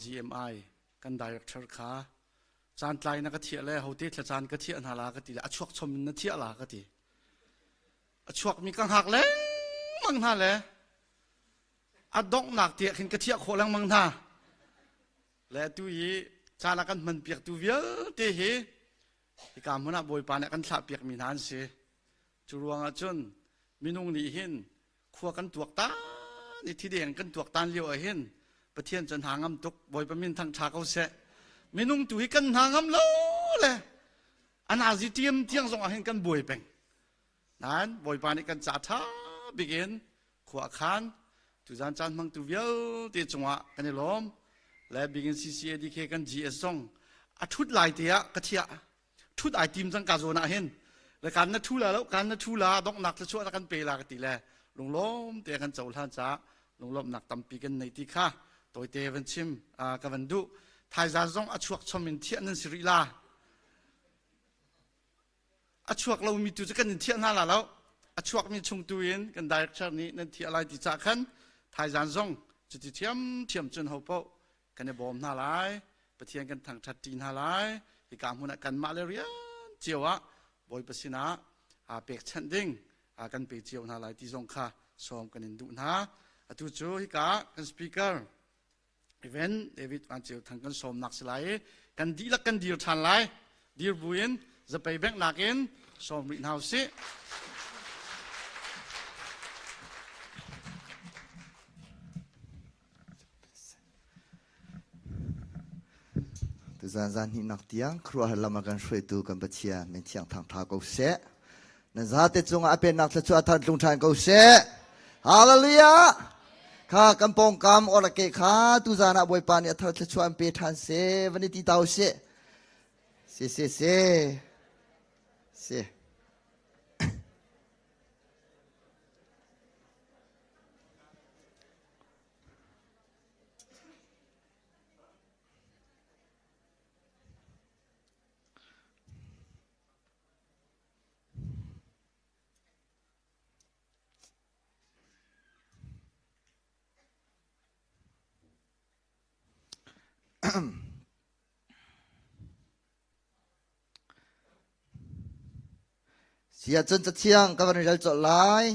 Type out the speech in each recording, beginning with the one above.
GMI kan director kha caan tlai na ka thiah le hote thla caan ka thiah hna la ka ti le a chuak chom in na thiah la ka ti. A chuak mi ka hngak lengmang hna le a donghnak tiah khin ka thiah khawh lengmang hna. Le atu hi caan a kan hman piak tu vialte hi hika hmun ah Bawipa nih a kan thlah piak mi hna an si. Cu ruangah cun minung nih hin khua kan tuak tan i thideng kan tuak tan lio ah hin Pathian cu hna ngam tuk Bawipa min thang ṭha ko seh minung tu hi kan hna ngam lo le anazi tiam tiang zong ah hin kan buai peng nain Bawipa nih kan ca ṭha bik in khua a khan tuzan caan hmangtu vialte cungah kan i lawm le bigin CCADK kan GS zong a ṭhut lai te ah ka thiah ṭhut ai tim cang ka zawn ah hin le kan na ṭhu la lo kan na ṭhu la donghnak thluachuah na kan pe la ka ti le lunglawm te kan cohlan caah lunglawmhnak tampi kan nei ti kha tawite van chim ka van duh thaizan zong a chuak chom in thiah nan si rih la a chuak lomi tu cu kan in thiah hna la lo a chuakmi chung tu in kan director nih nan thiah lai ti cah khan thaizan zong cuti thiam thiam cun ho paoh kan i bawm hna lai Pathian kan thangṭhat ṭi hna lai hika hmun ah kanmah le rian cio ah Bawipa sinah aa pekchanh ding kan pe cio hna lai ti zong kha sawm kan in duh hna atu cu hika kan speaker event David Van Ceu Thang kan sawmnak si lai i kan dihlak kan dir ṭhan lai dir buin zapei benghnak in sawm rih hna usih. Tuzan zan hnihnak tiang khuaruahhar lam a kan hruaitu kan Pathian min thiang thangtha ko seh. Nan zate cungah a pennak thluachuah thar tlung ṭhan ko seh. Hallelujah! Kha kan pawngkam orake kha tuzan ah Bawipa nih a thar thluachuah an pe ṭhan seh. Van i ti ta usih. Si si si. Si. Siahcun cathiang ka van rel colh lai.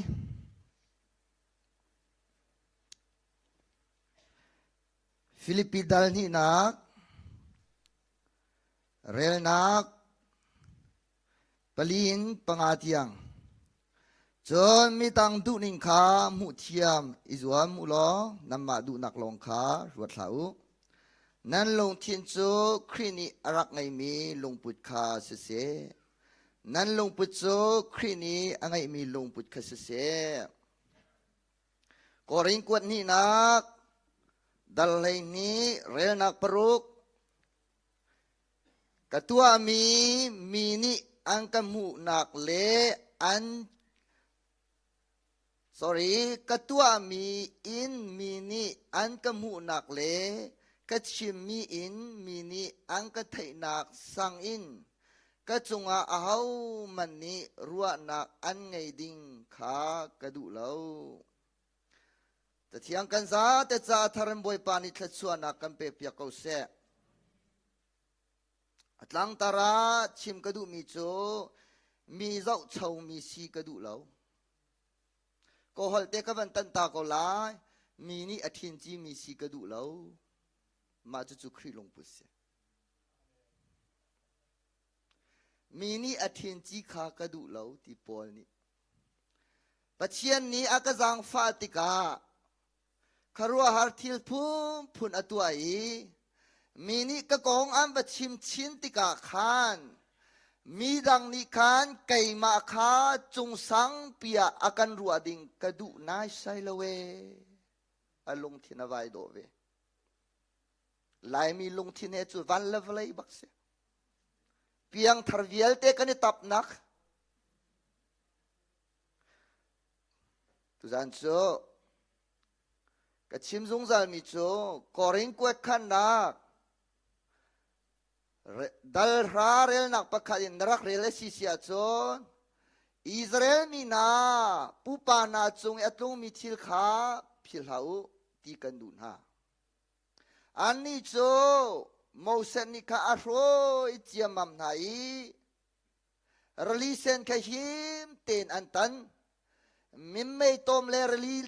Filipi dal hnihnak relnak pali in panga tiang. Cun mitang duhning kha hmuh thiam i zuam u law nanmah duhnak lawng kha ruat hlah u. Nan lungthin cu Khrih nih a rak ngeimi lungput kha siseh. Nan lungput cu Khrih nih a ngeihmi lungput kha siseh. Korin kuat hnihnak dal 12 relnak paruk ka tuahmi mi nih an ka hmuhnak le an sorry ka tuahmi in mi nih an ka hmuhnak le ka chimmi in mi nih an ka theihnak sang in ka cungah ahohmanh nih ruahnak an ngei ding kha ka duh lo. Cathiang kan zate ca thar in Bawipa nih thluachuahnak kan pekpiak ko seh. A tlangtar ah chim ka duhmi cu mi zohchomi si ka duh lo. Ka holh te ka van tan ta ko lai. Mi nih a ṭhin cimi si ka duh lo. Mah cucu Khrih lungput si. Mi nih a ṭhin ci kha ka duh lo ti Paul nih. Pathian nih a ka zaangfah tikah khuaruahhar thil phunphun a tuah i mi nih ka kong an va chim chin tikah khan midang nih khan keimah kha cungsang piah a kan ruah ding ka duh naisai lo ee. A lungthin a vai dawh ve. Laimi lungthin he cu van le vawlei bak si. Piangthar vialte kan i tapnak. Tuzan cu ka chim zungzalmi cu Korin kuat khannak dal hra relnak pakhat in na rak rel a si si ahcun Israel mi hna pupa hna cung i a tlungmi thil kha philh hlah u ti kan duh hna. Annih cu Moses nih kha a hruai ciammam hna i rili sen kha him tein an tan. Minmei tom le rili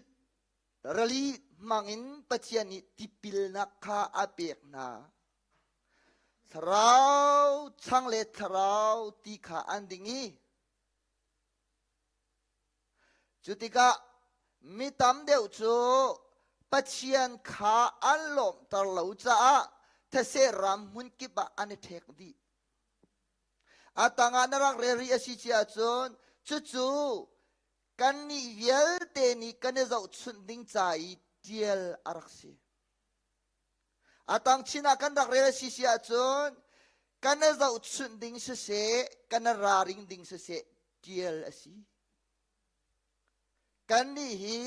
rili hmangin Pathian nih tipilnak kha a pek hna. Thlarau chang le thlarau ti kha an ding i Cu tikah mi tam deuh cu Pathian kha an lawmhter lo caah these ram hmunkip ah an i ṭhek dih. A tangah na rak rel rih a si cia ahcun cucu kannih vialte nih kan i zohchunh ding ca i ṭial a rak si. A tang chin ah kan rak rel a si si ahcun kan i zohchunh ding siseh, kan i raring ding siseh ṭial a si. Kannih hi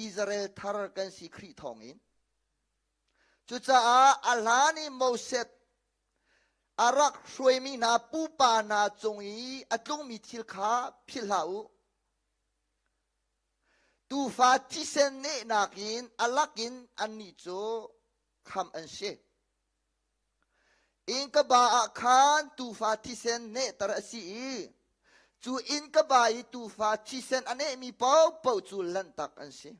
Israel thar kan si Khrih thawngin. Cucaah a hlan i Moses a rak hruaimi hna pupa hna cung i a tlungmi thil kha philh hlah u. Tuufa thisen nehnak in a lakin annih cu khamh an si. Innkaba ah khan tuufa thisen nehter a si i cu innkaba i tuufa thisen a nehmi paohpaoh cu lanhtak an si.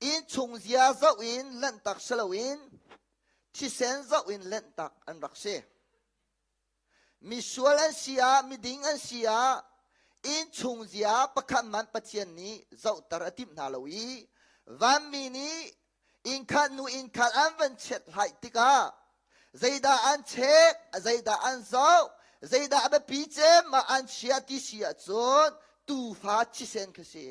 Innchung zia zoh in lanhtak si loin thisen zoh in lanhtak an rak si. Misual an si ah, miding an si ah, innchung zia pakhat hmanh Pathian nih zohter a timh hna lo i vanmi nih innkhat nu innkhat an van chet hlai tikah zeidah an chek, zeidah an zoh, zeidah a biapi cem ah an chia ti si ahcun tuufa thisen kha si.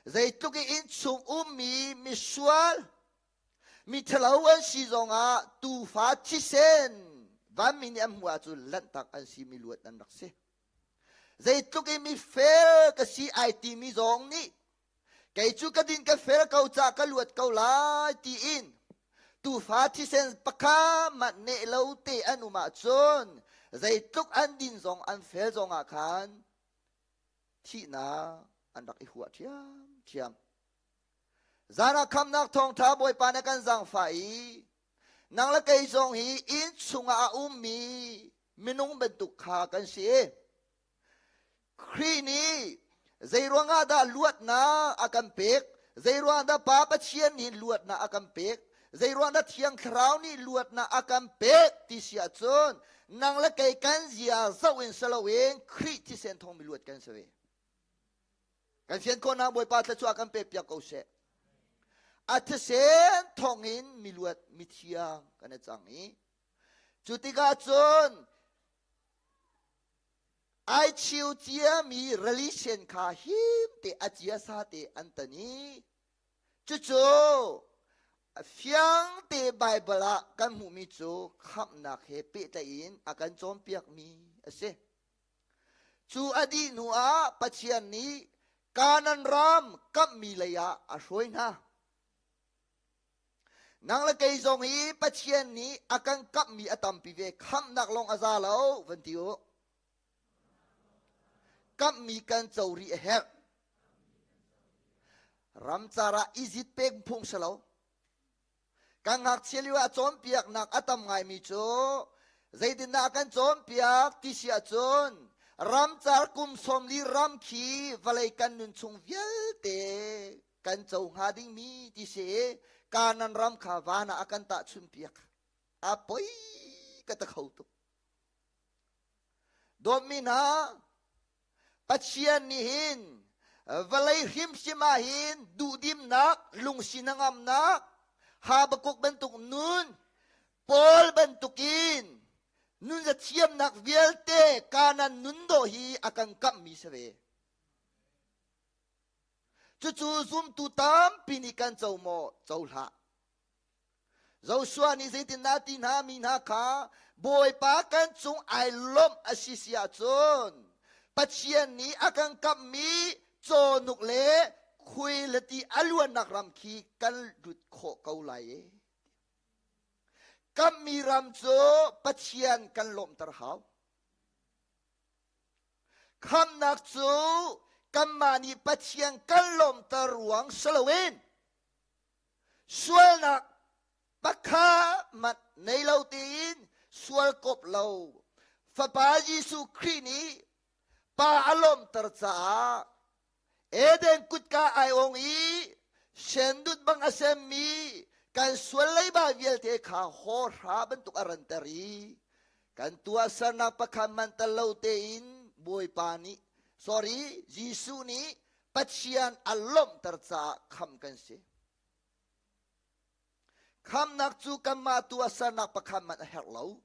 Zeitluk i innchung ummi misual Miṭhalo an si zongah tuufa thisen vanmi nih an hmuh ahcun lanhtak an si mi luat an rak si. Zeitluk i mifel ka si ai timi zong nih kei cu ka din ka fel ko cah ka luat ko lai tiin tuufa thisen pakhat mah neh lo te an um ahcun zeitluk an din zong an fel zong ah khan thihnak an rak i huah ṭhiamṭhiam. Zan ah khamnak thawngṭha Bawipa na kan zaangfah i nang le kei zong hi inn chungah a ummi minung bantuk kha kan si. Khrih nih zeiruangah dah luatnak a kan pek? Zeiruangah dah Pa Pathian nih luatnak a kan pek? Zeiruangah dah Thiang Thlarau nih luatnak a kan pek ti si ahcun nang le kei kan zia zoh in si loin Khrih thisen thawng miluat kan si ve. Kan fian khawhnak Bawipa thluachuah kan pek piak ko seh. A thisen thawngin miluat mithiang kan i cang i cu tikah cun ai chiu ciami relation kha him te a cia sa te an tan i cucu fiang te Bible ah kan hmuhmi cu khamhnak he pehtlaih in a kan cawnpiakmi a si. Cu a dih hnuah Pathian nih Kanaan ram kamhmi lei ah a hruai hna. Nang le kei zong hi Pathian nih a kan kamhmi a tampi ve. Khamhnak lawng a za lo, van ti u. Kamhmi kan co rih a herh. Ramcar ah Izipt pek phung si lo. Kan ngakchia lio ah cawnpiaknak a tam ngaimi cu zeitindah a kan cawnpiak ti si ahcun ramcar kum 40 ram khi vawlei kan nun chung vialte kan co hnga dingmi ti si i Kanan ram kha van ah a kan tahchunpiak. A poi ka ta kho tuk. Dawtmi hna, Pathian nih hin vawlei hrimhrim ah hin duhdimnak, lungsi hnangamnak, Habakkuk bantuk nun, Paul bantukin nun zathiamnak vialte Kanan nun dawh hi a kan kamhmi si ve. Cucu zumtu tampi nih kan co maw? Co hlah. Joshua nih zeitindah ti hna mi hna kha Bawipa kan cung ai lawmh a si si ahcun Pathian nih a kan kamhmi cawhnuk le khui le ti a luannak ram khi kan lut khawh ko lai e. Kamhmi ram cu Pathian kan lawmhter hau. Khamhnak cu kanmah nih Pathian kan lawmhter ruang si loin. Sualnak pakhat hmanh nei lo tein sual kop lo Fapa Jesuh Khrih nih Pa a lawmhter caah Eden kutka ai ong i sendut bang a semmi kan sual leiba vialte kha hawhra bantuk a ranter i kan tuahsernak pakhat hmanh tel lo tein Bawipa nih sorry Jesuh nih Pathian a lawmhter caah khamh kan si. Khamhnak cu kanmah tuahsernak pakhat hmanh a herh lo.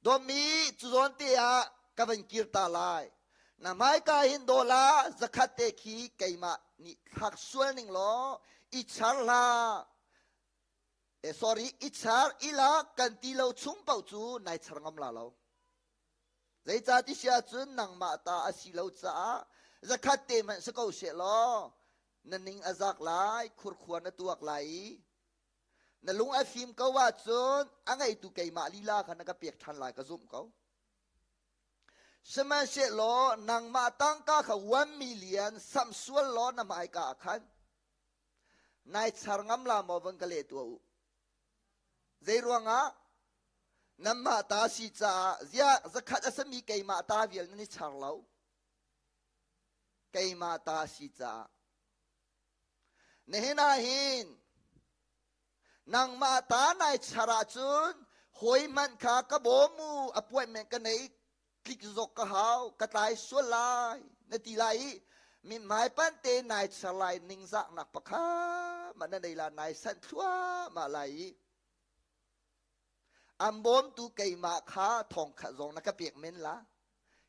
Dawtmi cu zawn te ah ka van kir ta lai. Na hmaika hin dawla zakhat te khi keimah nih thlak sual ning law i char hlah. Eh, sorry, i char ila kan ti lo chung paoh cu nai char ngam la lo. Zeicah ti si ahcun nangmah ta a si lo caah zakhat te hmanh si ko seh law na ning a zak lai, khurkhua na tuak lai i na lung a fim ko ahcun a ngeitu keimah lila kha na ka pek ṭhan lai ka zumh ko. Sihmanhsehlaw nangmah tangka kha 1 million samh sual law na hmaika ah khan nai char ngam la maw van ka leh tuah u. Zei ruangah nanmah ta si caah ziah zakhat a sami keimah ta vial nan i char lo. Keimah ta si caah. Nihin ah hin nangmah ta nai char ahcun hawi hmanh kha ka bawm u appointment ka nei tlik zok ka hau ka tlai sual lai na ti lai i mithmai pan te nai char lai ningzahnak pakhat mah na nei la nai sanh thluahmah lai i an bawmtu keimah kha thong khat zong na ka pek men la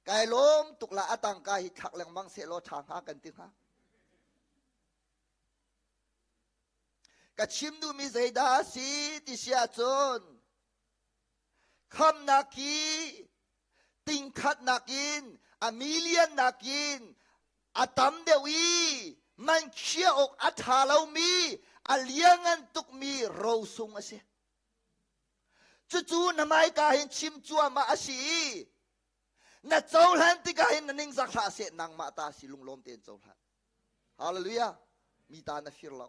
kai lawm tuk la a tangka hi thlak lengmang seh law ṭha hnga kan ti hnga ka chim duhmi zeidah a si ti si ahcun khamnak hi tingkhat nakin a million nakin a tam deuh i man khia awk a ṭha lomi a liangan tukmi rosung a si Cucu na hmaika hin chim cuahmah a si i na cohlan tikah hin na ningzak hlah seh nangmah ta si lunglawm tein cohlan. Hallelujah. Mi ta na fir lo.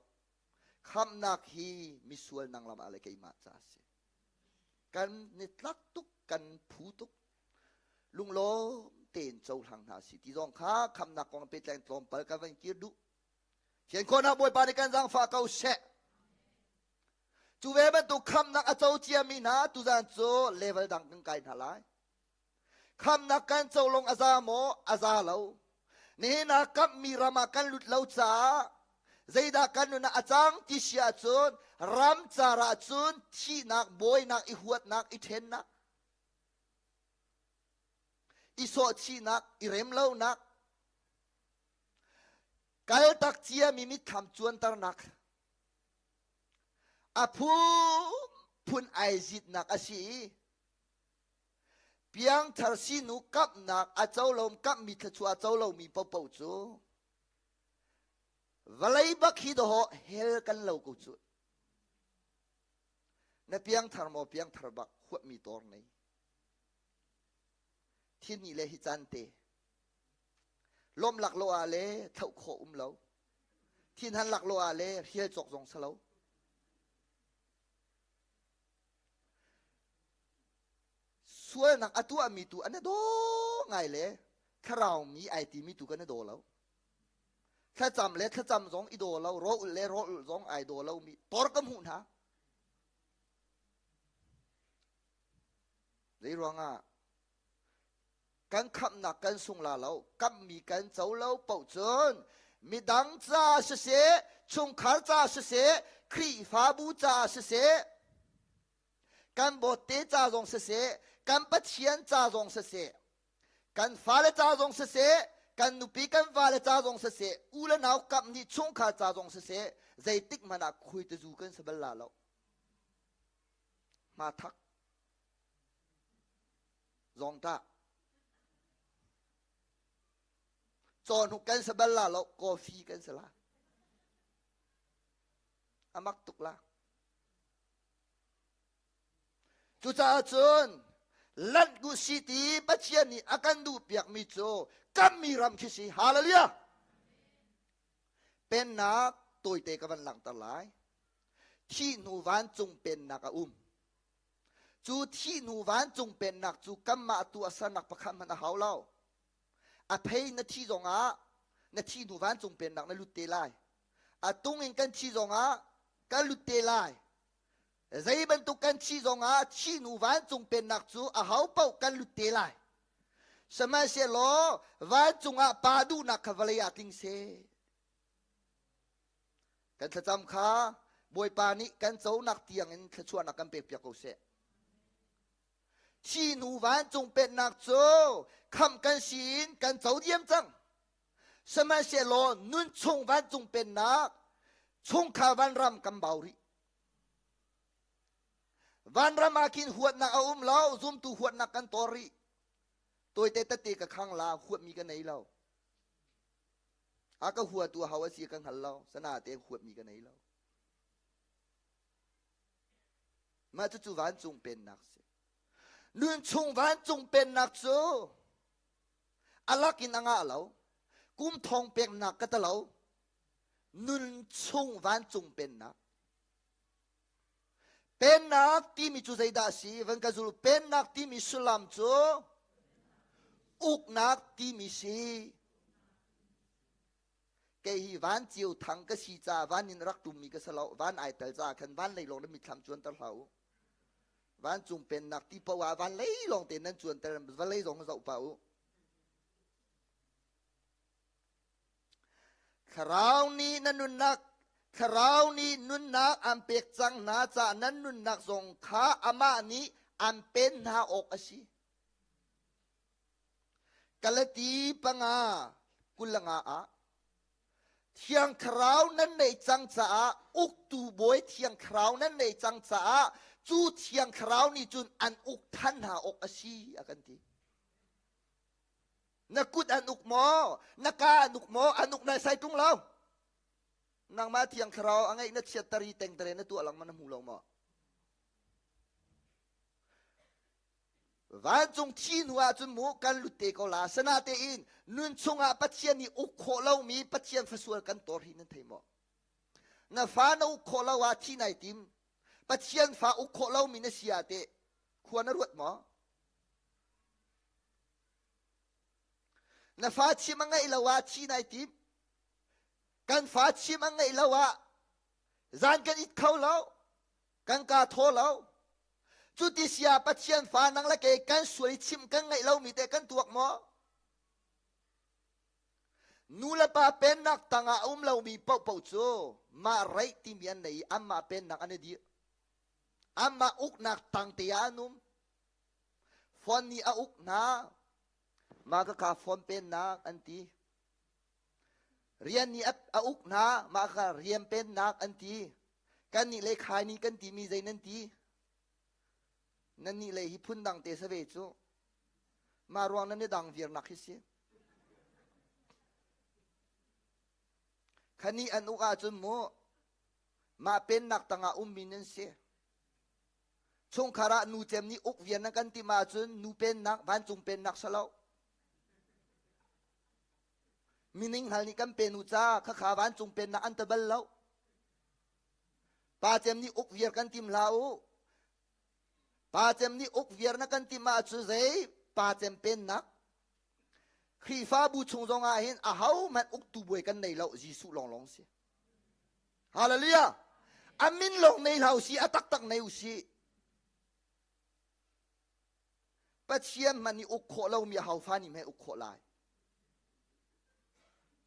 Khamhnak hi misual nang lam ah le keimah ca a si. Kan ni tlak tuk, kan phu tuk. Lunglawm tein cohlang hna si ti zong kha khamhnak kong pehtlaih tlawmpal ka van kir duh. Thian khawhnak Bawipa nih kan zaangfah ko seh. Cu ve bantuk khamnak a co ciami hna tuzan cu level dang kan kai hna lai. Khamnak kan co lawng a za maw? A za lo. Nihin ah kamhmi ram ah kan lut lo caah zeidah kan nun ah a cang ti si ahcun ram car ahcun thihnak, bawinak, i huatnak, i ṭhennak, i sawhchihnak, i remlonak, kaltak ciami mitthlam cuanternak, A phunphun ai zitnak a si i piangthar sinu kamhnak a co lo kamhmi thluachuah a co lomi paohpaoh cu vawlei bak hi dawh hell kan lo ko cu. Na piangthar maw piangthar bak huatmi tor nei. Thin le hi caan te. Lawm lak lo ah le thlauh khawh um lo. Thinhan lak lo ah le hrial cawk zong si lo. Sualnak a tuahmi tu an daw ngai le thlarau mi ai timi tu kan i daw lo. Thlacam le thlacam zong i daw lo, rawl ulh le rawl ulh zong ai daw lomi tor ka hmuh hna. Zei ruangah kan khamhnak kan sung la lo kamhmi kan co lo paoh cun midang ca siseh chungkhar ca siseh Khrihfabu ca siseh kan bawtte ca zong siseh kan Pathian ca zong siseh kan fale ca zong siseh kan nupi kan vale ca zong siseh u le nau kamh nih chungkhar ca zong siseh zeitik hmanh ah khuaitazu kan si bal la lo hmathak Zawngtah. Cawhnuk kan sa bal la lo, coffee kan sa la. A mak tuk la. Cucaah cun lanh ku si ti Pathian nih a kan duh piakmi cu kammi ram khi si. Hallelujah! Pennak. tawite ka van langhter lai. Thih hnu vancung pennak a um. Cu thih hnu vancung pennak cu kanmah tuahsernak pakhat hmanh a hau lo. A phei na thi zongah na thih hnu vancung pennak na lut te lai. A tung in kan thi zongah kan lut te lai. Zei bantuk kan thi zongah thih hnu vancung pennak cu aho paoh kan lut te lai. Sihmanhsehlaw vancung ah pa duhnak kha vawlei ah tling seh. Kan thlacam kha Bawipa nih kan conak tiangin thluachuahnak kan pekpiak ko seh. Thi hnu vancung pennak cu khamh kan si in kan co diam cang. Sihmanhsehlaw nun chung vancung pennak chungkhar vanram kan bau rih. Vanram ah khin huatnak a um lo, zumtu huatnak kan tor rih. Tawite tete ka khang la, huatmi ka nei lo. A ka huatu hau a si ka hngal lo, sana te huatmi ka nei lo. Mah cucu vancung pennak si. Nun chung vancung pennak cu a lak in a ngah lo. Kum thong peknak ka ta lo. Nun chung vancung pennak. Pennak timi cu zeidah a si? Van ka zul. Pennak timi sullam cu uknak timi si. Kei hi van cio thang ka si ca van in rak tummi ka si lo. Van ai tel ca khan van lei lawng na mitthlam cuanter hlah u. Vancung pennak ti paoh ah van lei lawng te nan cuanter vawlei zong zoh pah u. Thlarau nih na nunnak Thlarau nih nunnak an pek cang hna caah nan nunnak zong kha amah nih an pen hna awk a si. Galati panga 25 ah Thiang Thlarau nan neih cang caah uktu bawi Thiang Thlarau nan neih cang caah cu Thiang Thlarau nih cun an uk than hna awk a si a kan ti. Na kut an uk maw? Na ka an uk maw? An uk nai sai tung lo. Nangmah thiang thlarau a ngeih na chiat tari tengtere na tuah lang ma na hmu lo maw? Vancung thi hnu ahcun mu kan lut te ko la. Sana tein nun chungah Pathian nih uk khawh lomi Pathian fasual kan tor hi nan thei maw? Na fa na uk khawh lo ah thi nai tim. Pathian fa uk khawh lomi na si ah teh khua na ruat maw? Na fa chim a ngeih lo ah thi nai tim. Kan fa chim a ngeih lo ah zan kan it kho lo. Kan ka thaw lo. Cu ti sia Pathian fa nang le kei kan sual i chim kan ngeih lomi te kan tuak maw? Nu le pa pennak tangah a um lomi paohpaoh cu mah reih timi an nei i anmah pennak an i dir. Anmah uknak tang te ah an um. Phone nih a uk hna. Mah ka phone pennak an ti. Rian nih a uk hna. Mah ka rian pennak an ti. Kan nih le khai nih kan timi zei nan ti? Nan nih le hi phun dang te sa ve cu. Mah ruang nan i dang virnak hi si. Khani an uk ahcun mu mah pennak tangah ummi nan si. Chungkhar ah nu cem nih uk vian nan kan tim ahcun nu pennak, vancung pennak si lo. Mining hal nih kan pen u ca khakha vancung pennak an ta bal lo. Pa cem nih uk viar kan tim hlah u. Pa cem nih uk viar na kan tim ahcun zei pa cem pennak. Khrihfabu chung zong ah hin aho hmanh uktu buai kan nei lo Jesuh lawnglawng si. Hallelujah! A min lawng nei hlah usih, a taktak nei usih. Pathian hmanh nih uk khawh lomi ahofa nih hme uk khawh lai.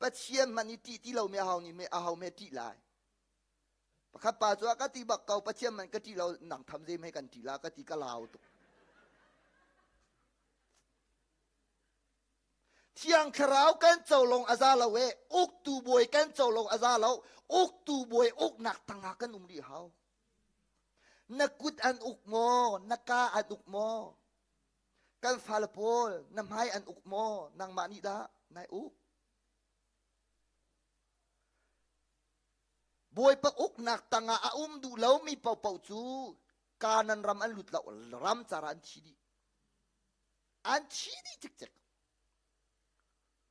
Pathian hmanh nih ṭih ti lomi aho nih hme aho hme ṭih lai. Pakhat pa cu a ka ti bak ko Pathian hmanh ka ṭih lo nang tham zei hme kan ṭih la ka ti ka lau tuk. Thiang Thlarau kan co lawng a za lo e uktu bawi kan co lawng a za lo uktu bawi uknak tangah kan um rih hau na kut an uk maw na ka an uk maw kan fale pawl na hmai an uk maw nangmah nih dah nai uk Bawipa uknak tangah a um duh lomi paohpaoh cu Kanan ram an lut lo ram car ah an thi dih An thi dih cikcek.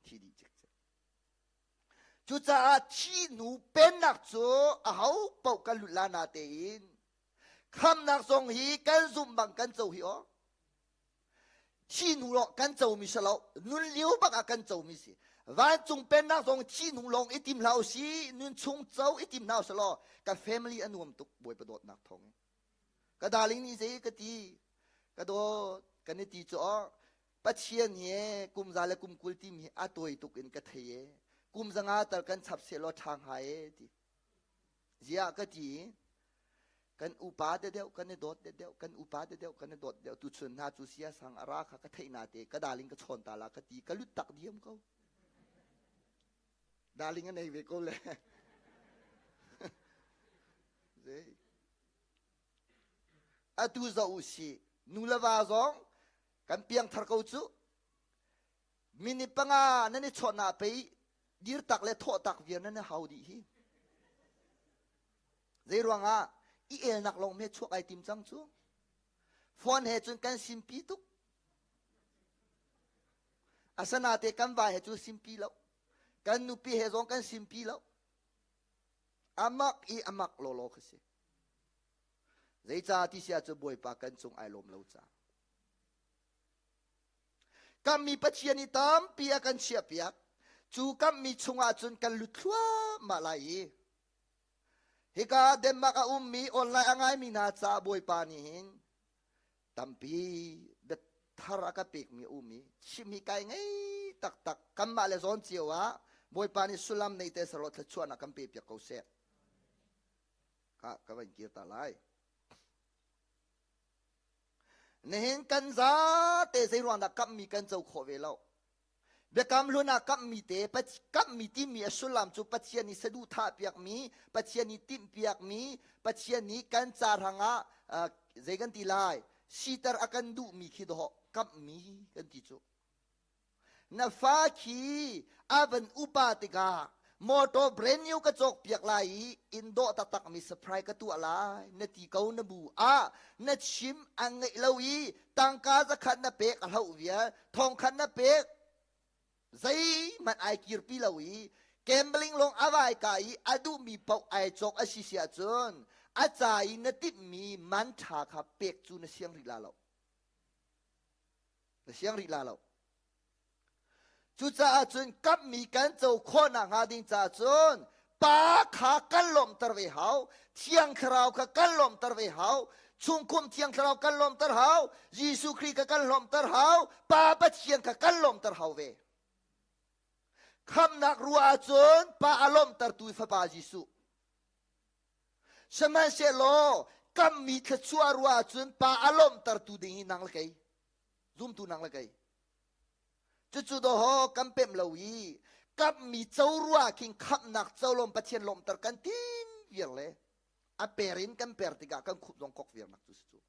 Thi dih cikcek. Cucaah thi hnu pennak cu aho paoh kan lut la na tein khamnak zong hi kan zumh bang kan co hi aw. Thi hnu lawng kan comi si lo, nun lio bak ah kan comi si. Vancung pennak zong thi hnu lawng i tim hlah usih, nun chung co i tim hna usih law ka family a nuam tuk Bawipa dawtnak thawng in. Ka darling nih zei ka ti, ka dawt, kan i ti cu aw, Pathian hi kum za le kum 20 timi hi a tawi tuk in ka thei e. Kum 500 tal kan chap seh law ṭha hnga e ti. Ziah ka ti kan upa de deuh kan i dawt de deuh kan upa de deuh kan i dawt deuh tuchun hna cu sia sang a ra kha ka theih na te ka darling ka chawn ta la ka ti ka lut tak diam ko. Darling a nei ve ko le. Zei. Atu zoh u sih nu le va zong kan piangthar ko cu minute panga nan i chawnh ah pei dir tak le thawh tak viar nan i hau dih hi zei ruangah i elnak lawng me chuak ai tim cang cu phone he cun kan simpi tuk asanate kan vai he cu simpi lo kan nupi he zong kan simpi lo amak i amak lawlaw kha si Zeicah ti sia cu Bawipa kan cung ai lawm lo ca. Kammi Pathian i tampi a kan chiahpiak. Cu kammi chungah cun kan lut thluahmah lai i hika Denmark a ummi online a ngaimi hna caah Bawipa nih hin tampi biathar a ka pekmi a um i chim hi kai ngei taktak kanmah le zawn cio ah Bawipa nih sullam nei te saro thluachuahnak kan pe piak ko seh. Ka ka van kir ta lai. Nihin kan zate zei ruang dah kamhmi kan co khawh ve lo. Biakam hlun ah kamhmi te kamhmi timi a sullam cu Pathian nih saduhthah piakmi, Pathian nih timh piakmi, Pathian nih kan ca hrangah uh, zei kan ti lai, siter a kan duhmi khi dawh kamhmi kan ti cu. Na fa khi a van upa tikah motor brand new ka cawk piak lai i inn dawh taktak mi surprise ka tuah lai na ti ko na bu ah na chim a ngeih lo i tangka zakhat na pek a hloh vial thongkhat na pek zeihmanh ai kirpi lo i gambling lawng a vai ka i a duhmi paoh ai cawk a si si ahcun a ca i na timhmi man ṭha kha pek cu na siang rih la lo. Na siang rih la lo. Cucaah cun kamhmi kan co khawhnak hnga ding caah cun Pa kha kan lawmhter ve hau, Thiang Thlarau kha kan lawmhter ve hau, chungkhum Thiang Thlarau kan lawmhter hau, Jesuh Khrih kha kan lawmhter hau, Pa Pathian kha kan lawmhter hau ve. Khamnak ruah ahcun Pa a lawmhtertu Fapa Jesuh. Sihmanhsehlaw kammi thluachuah ruah ahcun Pa a lawmhtertu ding hi nang le kei. Zumtu nang le kei. Cucu dawhaw kan pemh lo i kamhmi co rua khin khamhnak co lawm Pathian lawmhter kan tim viar le a per in kan per tikah kan khup zong kok viarnak cu si cu.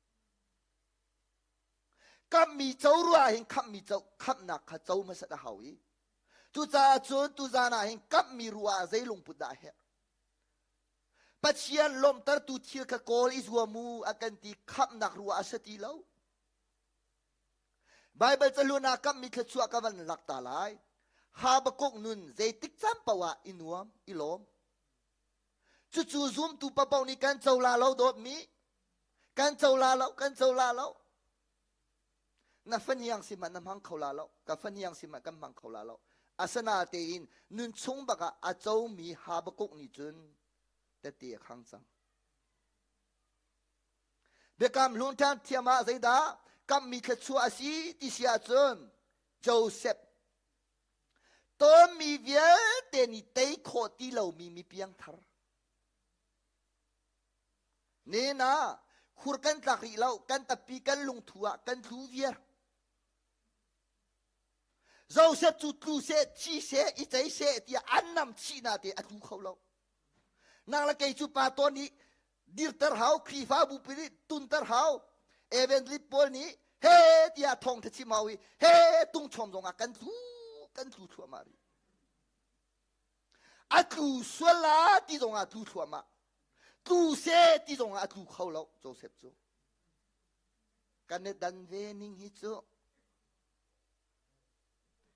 Kamhmi co rua hin khamhmi co khamhnak kha co hmasat a hau i cucaah cun tuzan ah hin kamhmi rua ah zei lungput dah a herh? Pathian lawmhtertu thil kha kawl i zuam u a kan ti khamhnak rua a si ti lo. Baibal cahlun ah kamhmi thluachuah ka van lak ta lai. Habakkuk nun zeitik caan paoh ah i nuam, i lawm. Cucu zumtu paoh nih kan co la lo dawtmi. Kan co la lo, kan co la lo. Na fahniang si hmanh na hmang kho la lo. Ka fahniang si hmanh kan hmang kho la lo. Asinatein nun chung bak ah a comi Habakkuk nih cun tette a khang cang. Biakam hlun thiam ah zeidah kammi thluachuah a si ti si ahcun Joseph tawnmi vialte nih tei khawh ti lomi mi piangthar. Nen ah khur kan tlak rih lo, kan tappi kan lungthu ah kan tlu viar. Joseph cu tlu seh, thi seh, i cei seh tiah an nam chih na te a tlu kho lo. Nang le kei cu pa tawn nih dirter hau, Khrihfabu pi nih tunter hau, evangelist pawl nih he tiah thawngtha chim hau i he tungchawm zong ah kan tlu kan tlu thluahmah rih. A tlu sual la ti zong ah tlu thluahmah. Tlu se ti zong ah a tlu kho lo Joseph cu. Kan i dan ve ning hi cu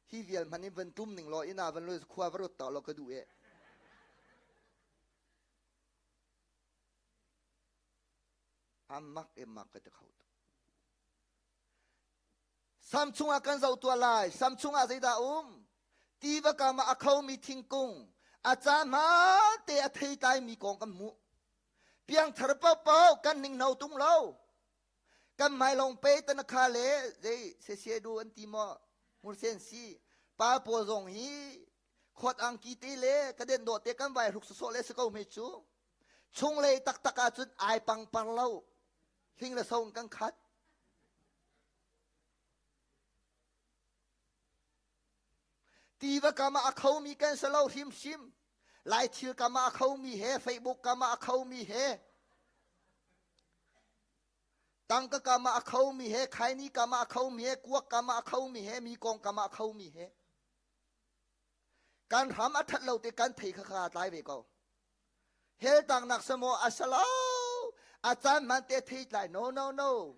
hi vial hmanh in van tum ning law inn ah van lo khua va rut ta law ka duh e. Amak e mak ka ti kho tuk. Sam chungah kan zoh tuah lai. Sam chungah zeidah um? Tiva kam ah a khomi thingkung, a ca hmante a theitlaimi kong kan hmuh. Piangthar paohpaoh kan ninghno tung lo. Kan hmai lawng pe tanakha le zei sesie du an ti maw hmursen si pa pawl zong hi khawt angki te le ka den dawh te kan vai hruk sawsawh le si ko hme cu. Chunglei taktak ahcun ai pangpar lo. Hling le so in kan khat. Tiva kam ah a khomi kan si lo hrimhrim. Lai thil kam ah a khomi he, Facebook kam ah a khomi he, tangka kam ah a khomi he, khaini kam ah a khomi he, kuak kam ah a khomi he, mi kong kam ah a khomi he. Kan hram a that lo te kan thei kha kha tlai ve ko. Hell tangnak samaw a si lo. A caan man te thei tlai no no no.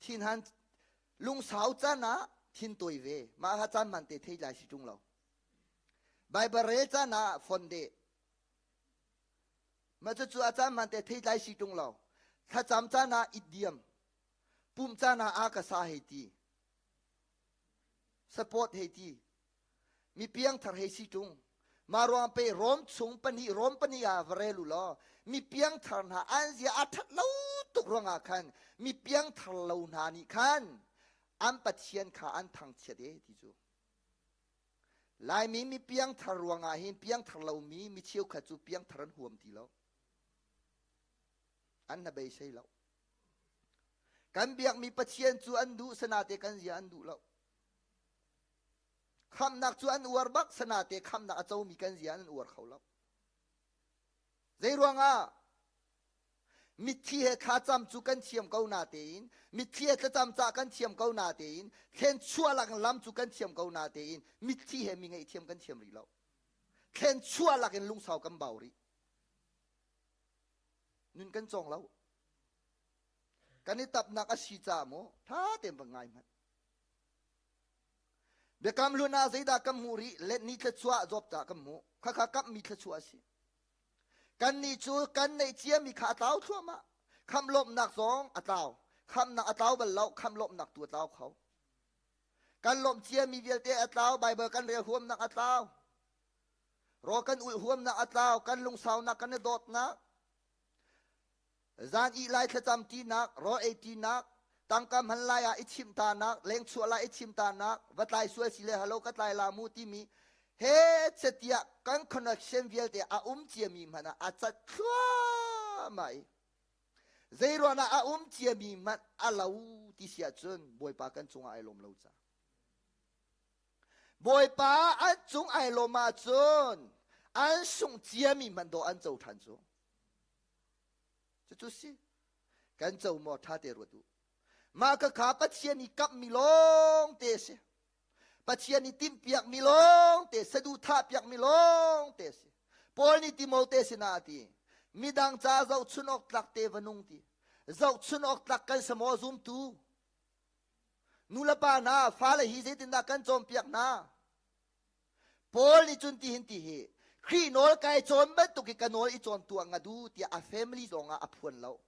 Thin han lungsau caan ah thin tawi ve. Mah ha caan man te thei tlai si ṭung lo. Bible rel caan ah fon de. Mah cucu a caan man te thei tlai si ṭung lo. Thlacam caan ah it diam. Pum caan ah a ka sa hei ti. Support hei ti. Mi piangthar hei si ṭung. Mah ruang pe Rom chung pahnih Rom pahnih ah va rel u law mi piangthar hna an zia a ṭhat lo tuk ruangah khan mi piangthar lo hna nih khan an Pathian kha an thangchiat e ti cu. Laimi mi piangthar ruangah hin piangthar lomi mi cheukhat cu piangthar an huam ti lo. An hnabeisei lo. Kan biakmi Pathian cu an duh sanate kan zia an duh lo. Khamnak cu an uar bak sanate khamnak a comi kan zia an uar kho lo. Zei ruangah mitthli he thlacam cu kan thiam ko na tein mitthli he thlacam cah kan thiam ko na tein thlen chuah lak lam cu kan thiam ko na tein mitthli he mi ngaihthiam kan thiam rih lo. Thlen chuah lak in lungsau kan bau rih. Nun kan cawng lo. Kan i tapnak a si caah maw tha tein va ngai hmanh. Biakam hlun ah zeidah kan hmuh rih? Letni thluachuah zawp dah kan hmuh. Khakha kamhmi thluachuah a si. Kannih cu kan neih ciami kha a tlau thluahmah. Khamh lawmhnak zong a tlau. Khamhnak a tlau bal lo, khamh lawmhnak tu a tlau kho. Kan lawmh ciami vialte a tlau, Baibal kan rel huamnak a tlau. Rawl kan ulh huamnak a tlau, kan lungsaunak kan i dawtnak. Zan ih lai thlacam tinak, rawl ei tinak, tangka hman lai ah i chimh tanak, lengchuah lai i chim tanak, va tlai sual si le halo ka tlai la mu timi he chetiah kan connection vialte a um ciami hmanh ah a cat thluahmah i zeiruangah a um ciami hmanh a lo ti si ahcun Bawipa kan cungah ai lawm lo ca. Bawipa an cung ai lawm ahcun an sungh ciami hmanh dawh an co ṭhan cu. Cucu si kan co maw ṭha te ruat u. Mah khakha Pathian i kamhmi lawng te a si. Pathian i timhpiakmi lawng te saduhthah piakmi lawng te a si. Paul nih Timote sinah a ti, midang ca zohchun awk tlak te va nung ti. Zohchun awk tlak kan si maw zumtu? Nu le pa hna, fale hi zeitindah kan cawnpiak hna? Paul nih cun tihin ti hi Khrih nawl kai cawn bantuk hi ka nawl i cawn tuah nga du tiah a family zong ah a phuan lo.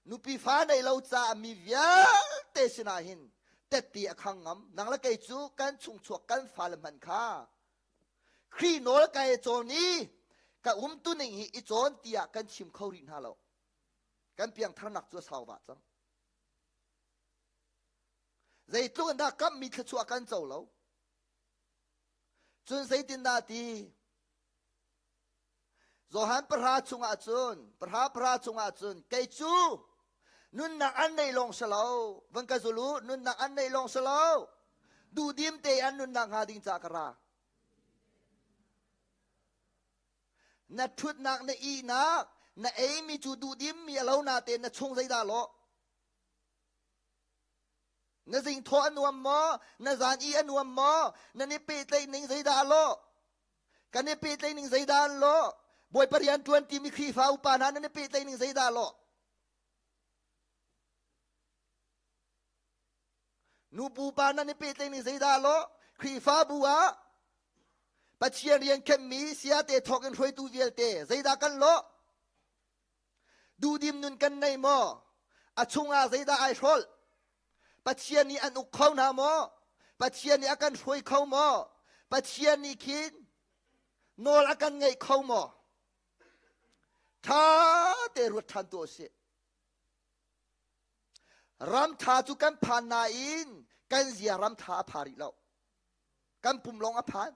Nupi fa nei lo caah mi vialte sinah hin tette a khang ngam. Nang le kei cu kan chungchuak kan fale hmanh kha Khrih nawl kai cawn i ka umtuning hi i cawn tiah kan chim kho rih hna lo. Kan piangtharnak cu a sau vah cang. Zeitluk in dah kamhmi thluachuah kan co lo. Cun zeitindah ti? Johan pahra chungah cun, pahra pahra chungah cun, kei cu nunnak an nei lawng si lo, van ka zul u, nunnak an nei lawng si lo, duhdim te an nunnak hnga ding ca ka ra. Na ṭhutnak na ihnak, na eimi cu duhdim mi a lo natein na chung zeidah lawh? Na zingthawh a nuam maw? Na zan i a nuam maw? Nan i pehtlaih ning zeidah a lawh? Kan i pehtlaih ning zeidah an lawh? Bawipa rian ṭuan timi Khrihfa upa hna nan i pehtlaih ning zeidah a lawh? Nubu pa nan i pehtlaih ning zeidah a lawh? Khrihfabu ah Pathian rian khenhmi sayate thawk in hruaitu vialte zeidah kan lawh? Duhdim nun kan nei maw? A chungah zeidah ai hrolh? Pathian nih an uk kho hna maw? Pathian nih a kan hruai kho maw? Pathian nih khin nawl a kan ngeih kho maw? Ṭha te ruat ṭhan tuah usih. Ram ṭha cu kan phan nain kan zia ram ṭha a pha rih lo. Kan pum lawng a phan.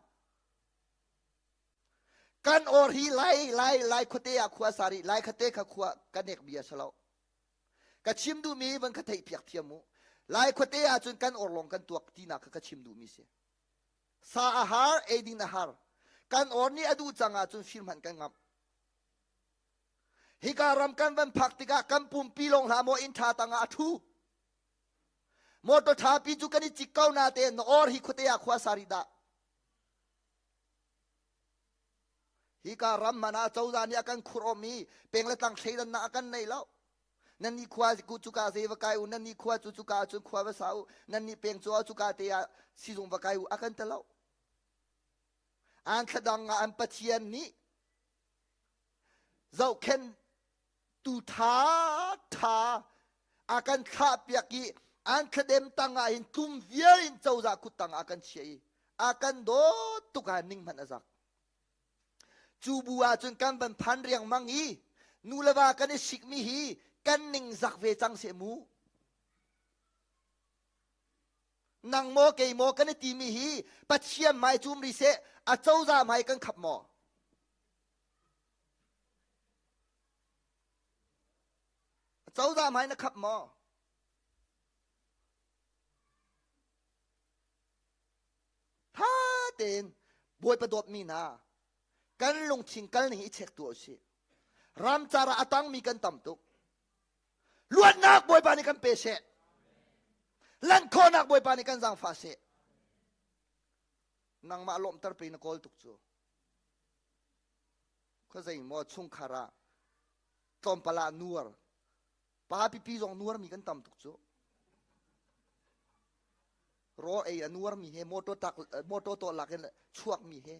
Kan or hi lai lai lai khuate ah khua sa rih lai khate kha khua ka nek bia si lo. Ka chim duhmi van ka theih piak thiam u. Lai khuate ahcun kan or lawng kan tuak tinak kha ka chim duhmi si. Sa a har, eidin a har. Kan or nih a duh cang ahcun fir hmanh kan ngamh. Hika ram kan van phak tikah kan pumpi lawng hlah maw inn ṭha tangah a ṭhu. Motor ṭhapi cu kan i cik ko na te na or hi khuate ah khua sa rih dah. Hika ram hmanh ah cozah nih a kan khurh awm i peng le tlang thleidannak a kan nei lo. Nan nih khua cu cuka zei va kai u, nan nih khua cu cuka ahcun khua va sa u, nan nih peng cu cuka te ah sizung va kai u a kan ti lo. An thladang ah an Pathian nih zohkhen tu tha tha a kan thlah piak i an thladem tang ah hin tlum vial in cozah kut tang ah kan chiah i a kan dawt tuk ah ning hmanh a zak. Cu bu ahcun kan van phan riangmang i nu le va kan i sikmi hi kan ning zak ve cang seh mu. Nang maw kei maw kan i timi hi Pathian hmai cum ri seh a cozah hmai kan khap maw? A cozah hmai na khap maw? Tha tein Bawipa dawtmi hna kan lungthin kal ning i check tuah usih. Ramcar ah a tangmi kan tam tuk. Luatnak Bawipa nih kan pe seh. Lanh khawhnak Bawipa nih kan zaangfah seh. Nangmah lawmhter pe na kawl tuk cu. Khuazei maw chungkhar ah tlawmpal ah nuar pa pipi zong nuarmi kan tam tuk cu. Raw ei a nuarmi he motor tak motor tawh lak in chuakmi he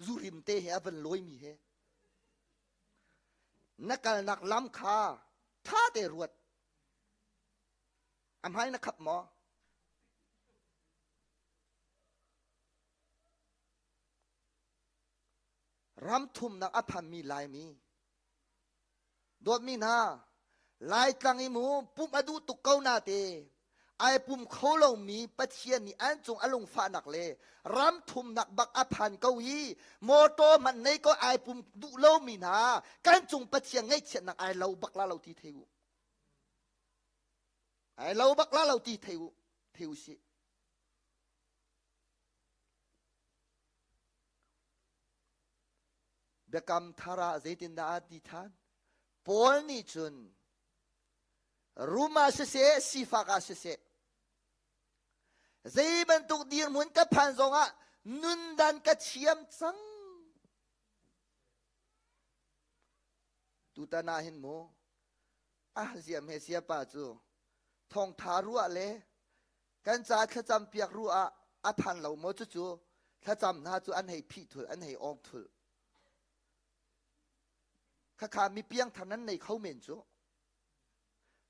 zurim te he a van lawimi he na kalnak lam kha tha te ruat a hmai na khap maw ram thumnak a phanmi Laimi Dawtmi hna, Laitlang i mu pumh a duh tuk ko na te ai pum kho lomi Pathian nih an cung a lungfahnak le ram thumnak bak a phan ko i motor hmanh nei ko ai pum duh lomi hna kan cung Pathian ngaihchiatnak ai lo bak la lo ti thei u. Ai lo bak la lo ti thei u thei u sih. Biakam thar ah zeitindah aa ti ṭhan? Paul nih cun rum ah siseh, sifak ah siseh, zei bantuk dirhmun ka phan zongah nundan ka thiam cang. Tutan ah hin mu, ah ziam he siapa cu thawngtha ruah le kan ca thlacam piak ruah ah a phan lo maw cucu thlacam hna cu an hei phih thul an hei awng thul khakha mi piangthar nan nei kho men cu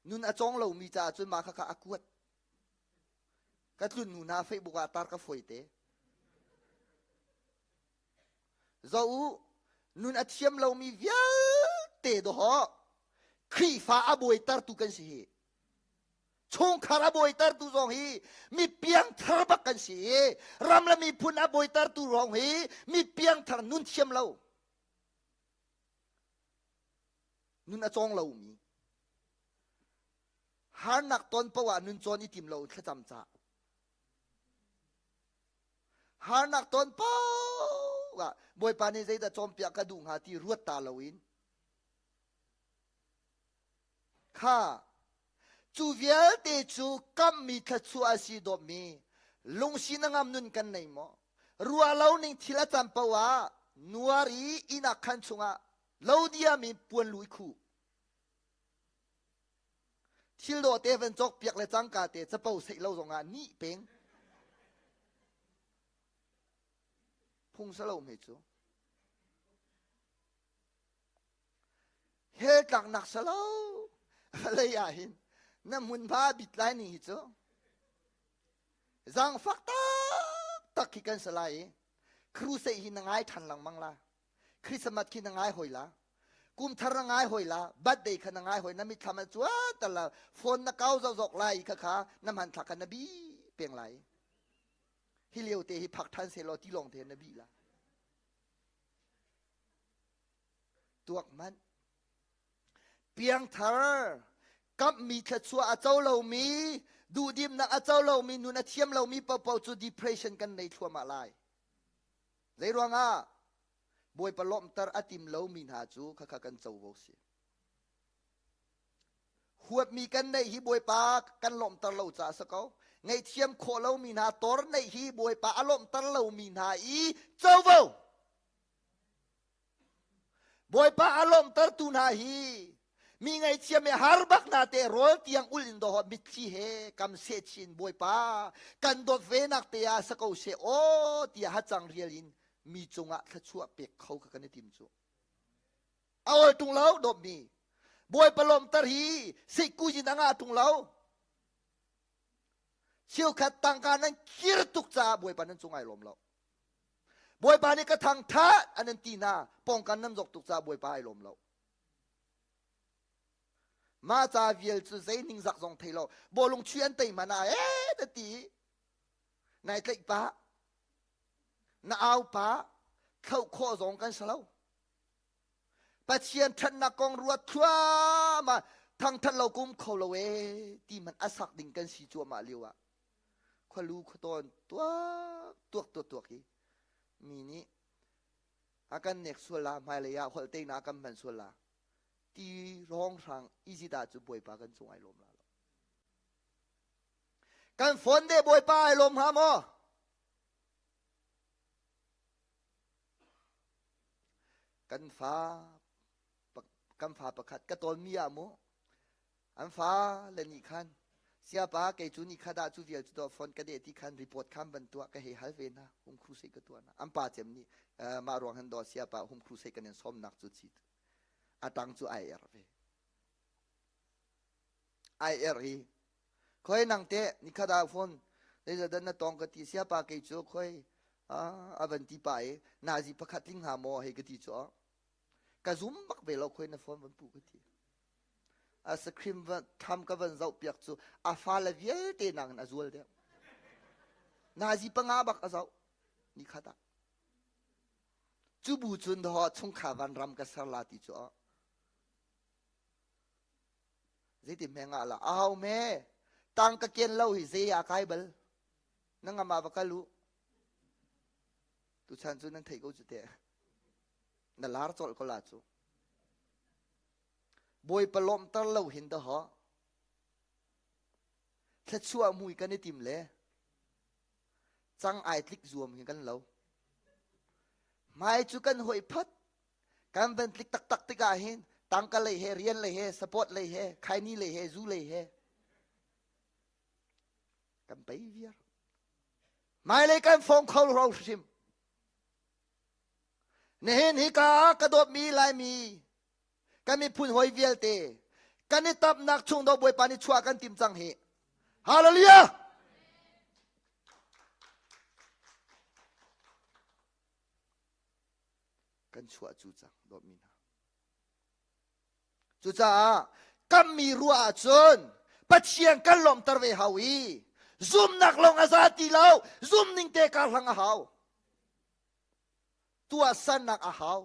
nun a cawng lomi caah cun mah khakha a kuat ka tlun nu hna Facebook ah tar ka foi te zo u nun a thiam lomi vialte doho Khrihfa a buaitartu kan si hi chungkhar a bawitertu zong hi mi piangthar bak kan si i ram le miphun a bawitertu zong hi mi piangthar nun thiam lo nun a cawng lomi harnak ton poah nun cawn i tim lo thlacam ca harnak ton poah bawipa nih zeidah cawnpiak ka duh hnga ti ruat ta loin Kha cu vialte cu kamhmi thluachuah a si dawtmi lungsi na ngam nun kan nei maw? Ruah lo ning thil a can paoh ah nuar i inn ah khan chungah lo diam in puan lu i khuh. Thil dawh te van cawk piak le cangka te capo seih lo zongah nih peng. Phung salo hme cu. Hell tlaknak salo vawlei ah hin na hmunhma bit lai ning hi cu zaangfak taktak khi kan si lai i crusade hi na ngai ṭhan lengmang la Christmas khi na ngai hoi la kum thar na ngai hoi la birthday kha na ngai hoi na mitthlam an cuan tal la phone na kau zok lai kha kha na hmanthlak kha na bi peng lai hi lio te hi phak ṭhan se law ti lawng te na bi la Tuak hmanh. Piangthar, kamhmi thluachuah a co lomi, duhdimnak a co lomi, nun a thiam lomi paohpaoh cu depression kan nei thluahmah lai. Zei ruangah? Bawipa lawmhter a tim lomi hna cu khakha kan covo si. Huatmi kan neih hi Bawipa kan lawmhter lo caah a si ko. Ngaihthiam khawh lomi hna tor neih hi Bawipa a lawmhter lomi hna i covo. Bawipa a lawmhtertu hna hi mi ngaihchiam he har bak hna te rawl tiang ul in dawh mitthli he kam seh chin Bawipa kan dawt ve nak te ah sa ko she aw tiah hacang rial in mi cungah thluachuah pek kho kha kan i tim cu a ol tung lo dawtmi Bawipa lawmhter hi seihkuzin a ngah tung lo cheukhat tangka nan kir tuk caah Bawipa nan cung ai lawm lo Bawipa nih ka thangthat an an ti hna pawngkan nan zok tuk caah Bawipa ai lawm lo. Mah ca vial cu zei ningzak zong thei lo bawlung chuih an tei hmanh ah ee na ti nai tlaih pah na au pah thloh khawh zong kan si lo. Pathian ṭhatnak kong ruat thluahmah thangṭhat lo kum kho lo ee ti hmanh a sak ding kan si cuahmah lio ah khualu khuatawn tuak tuak tuak tuak hi mi nih a kan nek sual la hmailei ah holh teina kan hman sual la ti rong hrang Egypt ah cu Bawipa kan cung ai lawm la lo kan phone de Bawipa ai lawm hnga maw kan fa kan fa pakhat ka tawnmi ah mu An fa le nih khan siapa kei cu ni khat ah cu vial cu tuah phone ka deh ti khan report khan van tuah ka hei hal ve hna home crusade ka tuah hna an pa cem nih mah ruang han daw siapa home crusade kan in sawmnak cu chi a tang cu ai er ve ai er hi khoi nang te ni khat ah phone zeizadan na tong ka ti siapa kei cu khoi a van ti pa i nazi pakhat tling hnga maw hei ka ti cu ka zum bak ve lo khoi na phone van pu ka ti A screen tham ka van zoh piak cu a fale vialte nakin a zual deuh. Nazi panga bak a zoh ni khat ah. Cu bu cun daw chungkhar van ram ka ser la ti cu zeiti hme ngah la ahau me tang ka ken lo hi zei ah kai bal na ngam ah va kal u tuchan cu nan theih ko cu te na lar colh ko la cu Bawipa lawmhter lo hin dahawh thluachuah mui kan i tim le cang ai tlik zuam hi kan lo. Hmai cu kan hoi phot kan van tlik taktak tikah hin tangka lei he rian lei he support lei he khaini lei he zu lei he kan pei viar. Hmailei kan fong kho ro hrim. Nihin hika ka dawtmi Laimi kan miphun hawi vialte kan i tapnak chung do Bawipa nih chuah kan tim cang hi. Hallelujah! Kan chuah cu cang dawtmi hna. Cucaah kammi ruah ahcun Pathian kan lawmhter ve hau i zumnak lawng a za ti lo zum ning te kar hlang a hau. Tuahsernak a hau.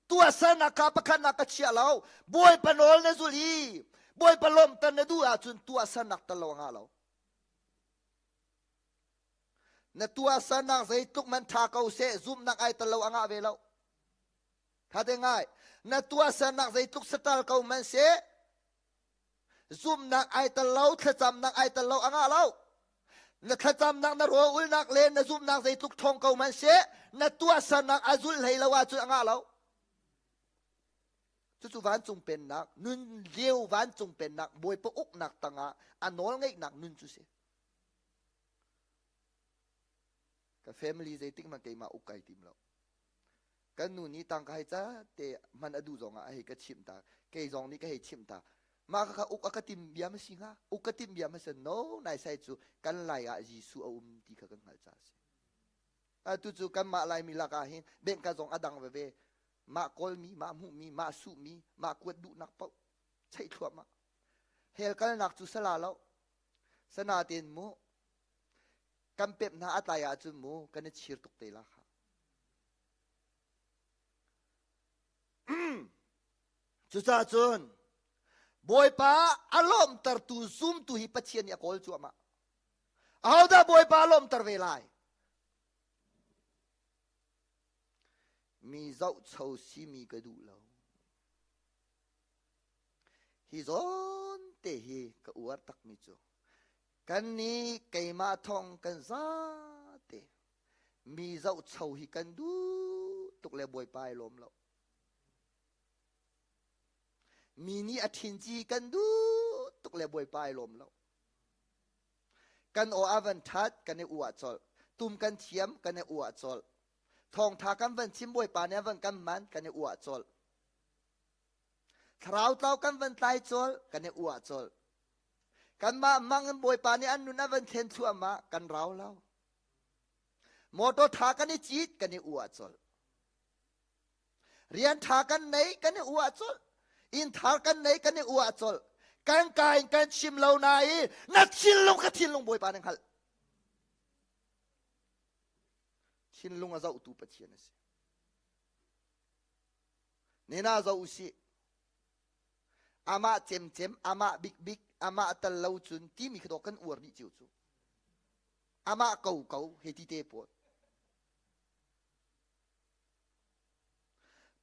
Tuahsernak kha pakhatnak ka chia lo. Bawipa nawl na zul i Bawipa lawmhter na duh ahcun tuahsernak tel lo a ngah lo. Na tuahsernak zeitluk man ṭha ko seh zumhnak ai tel lo a ngah ve lo. Tha te ngai. Na tuahsernak zeitluk satal ko man seh zumhnak ai tel lo thlacamnak ai tel lo a ngah lo na thlacamnak na rawl ulnak le na zumhnak zeitluk ṭhawng ko man seh na tuahsernak a zulh hlei lo ahcun a ngah lo cucu vancung pennak nun lio vancung pennak bawipa uknak tangah a nawl ngeihnak nun cu si ka family zeitik hmanh keimah uk kai tim lo. Kan nu nih tangka hei ca te hman a duh zong ah a hei ka chimh ta. Kei zong nih ka hei chimh ta. Mah kha uk a ka tim bia ma si hnga? Uk ka tim bia ma si? No, nai sai cu kan lai ah Jesuh a um ti kha kan hngalh ca a si. Atu cu kanmah Laimi lakah hin bengka zong a dang veve. Mah kawlmi, mah hmuhmi, mah suhmi, mah kuat duhnak paoh cheih thluahmah. Hell kalnak cu sala lo. Sana tein mu kan pemh hna a tlai ahcun mu kan i chir tuk te la kha. Cucaah cun Bawipa a lawmhtertu zumtu hi Pathian nih a kawl cuahmah. Ahodah Bawipa a lawmhter ve lai? Mi zohcho simi ka duh lo. Hi zawn te hi ka uar takmi cu kan nih keimah thong kan zate mi zohcho hi kan duh tuk le Bawipa ai lawm lo. Mi nih a ṭhin ci kan duh tuk le Bawipa ai lawm lo. Kan aw a van ṭhat kan i uah colh. Tum kan thiam kan i uah colh. Thawngṭha kan van chim Bawipa nih a van kan man kan i uah colh. Thlarau tlau kan van tlai colh kan i uah colh. Kanmah mang in Bawipa nih an nun a van thlen thluahmah kan rau lo. Motor ṭha kan i cit kan i uah colh. Rian ṭha kan nei kan i uah colh. Inn thar kan nei kan i uah colh. Kan ka in kan chim lo nain na thinlung ka thinlung Bawipa nih hngalh. Thinlung a zohtu Pathian a si. Nena zoh usih. Amah cemcem, amah bikbik, amah tal lo cun timi khi dawh kan uar dih cio cu. Amah ko ko he ti te pawl.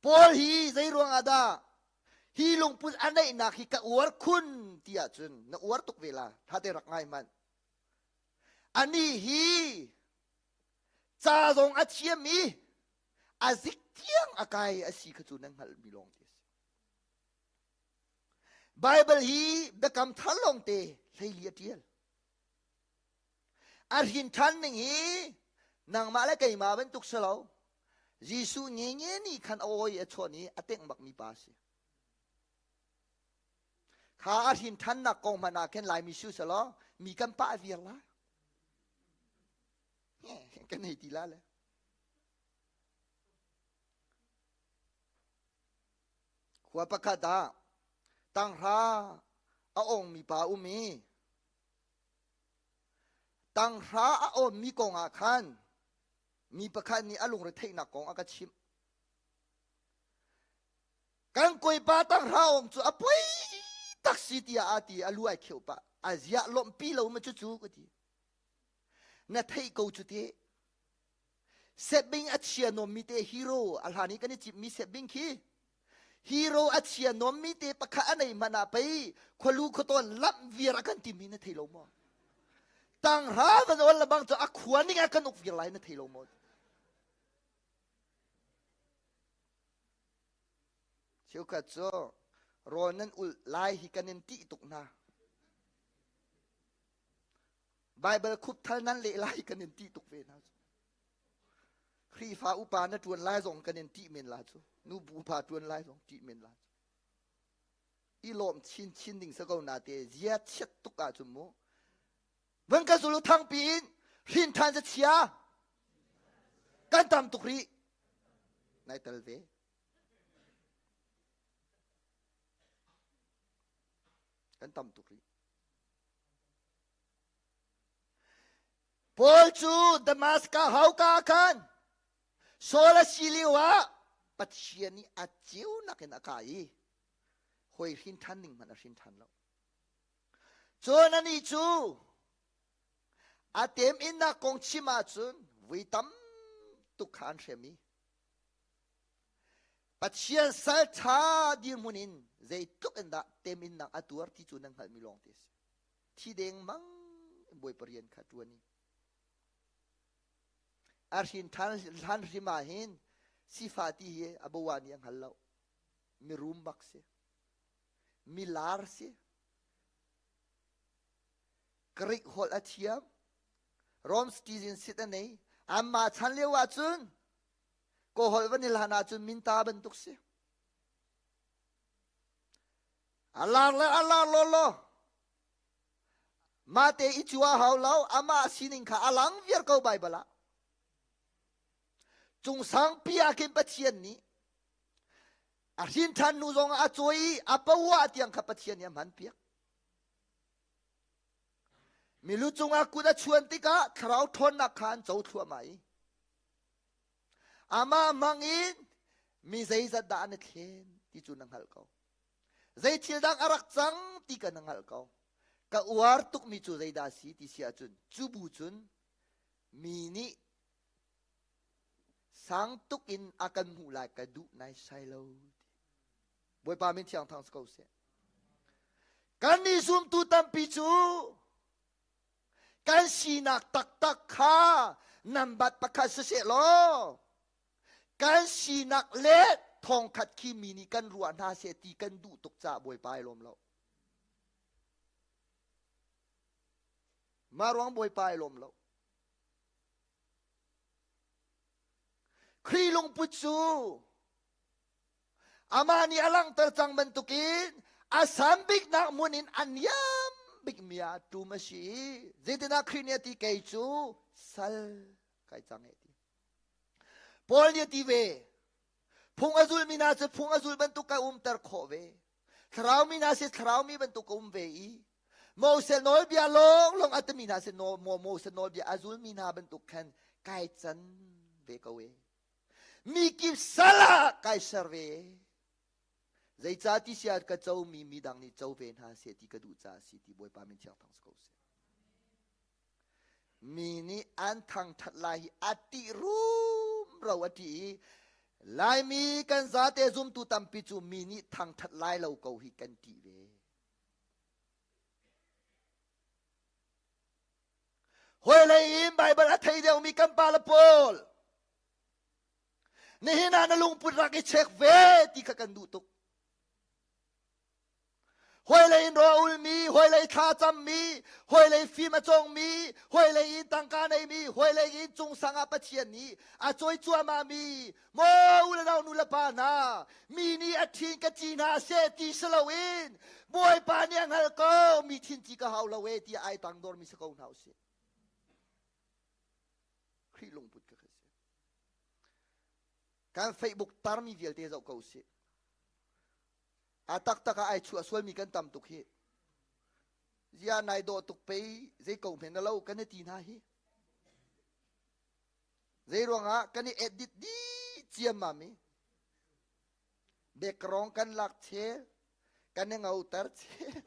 Paul hi zei ruang ah dah hi lungput a neihnak hi ka uar khun ti ahcun na uar tuk ve la tha te rak ngai hmanh. Ani hi ca zong a thiam i a zik tiang a kai a si kha cu nan hngalhmi lawng te a si. Bible hi biakam thar lawng te hleili a ṭial. A hrin ṭhan ning hi nangmah le keimah bantuk si lo. Jesuh nge nih khan a awi a chawn i a tengh bakmi pa a si. Kha a hrin ṭhannak kong hmanh ah khin Laimi su selaw mi kan pah viar la. Kan hei ti la le. Khua pakhat ah tanghra a ongmi pa um i tanghra a awnmi kong ah khan mi pakhat nih a lungretheihnak kong a ka chimh. Kan koipa tanghra ong cu a poi tak si tiah a ti a lu ai kheuh pah. A ziah lawmhpi lo ma cucu ka ti. Na theih ko cu te. Setbing a chia nuammi te hero a hlan i kan i cimmi setbing khi hero a chia nuammi te pakhat a nei hmanh ah pei khualu khuatawn lamh viar a kan timi na thei lo maw tanghra van ol lebang cu a khua ning ah kan uk viar lai na thei lo maw cheukhat cu rawl nan ulh lai hi kan in tih tuk hna Baibal khupthal nan leh lai kan in tih tuk ve hna cu. Khrihfa upa na ṭuan lai zong kan in tih men la cu. Nu upa ṭuan lai zong tih men la cu. I lawm chin chin ding sa ko na te zia chiat tuk ahcun mu. Van ka zulu thang piin hrin ṭhan za chia. Kan tam tuk rih. Nai tel ve. Kan tam tuk rih. Paul cu Damaskas hauka ah khan Saul a si lio ah Pathian nih a ceunak in a kah i hawi hrin ṭhan ding hmanh a hrin ṭhan lo. Cun anih cu a teminnak kong chim ahcun vui tam tuk kha an hrem i Pathian sal ṭha dirhmun in zeitluk in dah teminnak a tuar ti cu nan hngalhmi lawng te a si. Thi dengmang in Bawipa rian kha ṭuan i a hrin ṭhan hlan hrim ah hin sifah ti hi a boa nih a hngal lo. Mirum bak si. Milar si. Greek holh a thiam. Rome citizenship a nei. Anmah chan lio ahcun. Kaw holh van i hlan ahcun minta bantuk si. A lar le a lar law law. Mah te i cu a hau lo, amah sining kha a lang viar ko Baibal ah. Cung sangpi ah khin Pathian nih a hrin ṭhan hnu zong ah a cawi i a poah tiang kha Pathian nih a hman piak. Milu cungah kut a chuan tikah thlarau ṭhawnnak kha an co thluahmah i amah hmang in mi zeizat dah an i thlen ti cu na hngalh ko. Zei thil dang a rak cang ti ka na hngalh ko. Ka uar tukmi cu zeidah a si ti si ahcun cu bu cun mi nih sang tuk in a kan hmuh lai ka duh naisai lo ti. Bawipa min thiang thang si ko seh. Kan nih zumtu tampi cu kan sinak taktak kha nambat pakhat siseh law kan sinak le thongkhat khi mi nih kan ruah hna seh ti kan duh tuk caah Bawipa ai lawm lo. Mah ruang Bawipa ai lawm lo. Khrih lungput cu Amah nih a langhter cang bantukin a san biknak hmun in a niam bikmi ah ṭum a si i zeitindah Khrih nih a ti kei cu sal kai cang e ti. Paul nih a ti ve phung a zulmi hna cu phung a zul bantuk ka umter khawh ve thlarau mi hna si thlarau mi bantuk ka um ve i Moses nawlbia lawnglawng a timi hna si Moses nawlbia a zulmi hna bantuk khan kai can ve ko e Mi kip sal ah kai ser ve. Zeicah ti sia ka comi midang nih co ve hna seh ti ka duh caah si ti Bawipa min thiang thang si ko seh. Mi nih an thangṭhat lai hi a ṭih rumro a ṭih i Laimi kan zate zumtu tampi cu mi nih thangṭhat lai lo ko hi kan ṭih ve. Hawilei in Baibal a thei deuhmi kan pa le pawl nihin ah na lungput rak i check ve ti kha kan duh tuk. Hawilei in rawl ulmi, hawilei thla cammi, hawilei fim a cawngmi, hawilei in tangka neimi, hawilei in cungsang ah Pathian nih a cawi cuahmahmi maw u le nau nu le pa hna mi nih a ṭhin ka ci hna seh ti si loin Bawipa nih a hngalh ko mi thin ci ka hau lo e tiah ai tang dormi si ko hna usih. Khrih lungput ka si. Kan Facebook tarmi vialte zoh ko usih. A taktak ah ai chuah sualmi kan tam tuk hi. Zia nai dawh tuk pei zei ko hmen na lo kan i ti hna hi. Zei ruangah kan i edit dih ciammam i background kan lak chel kan i ngoter chel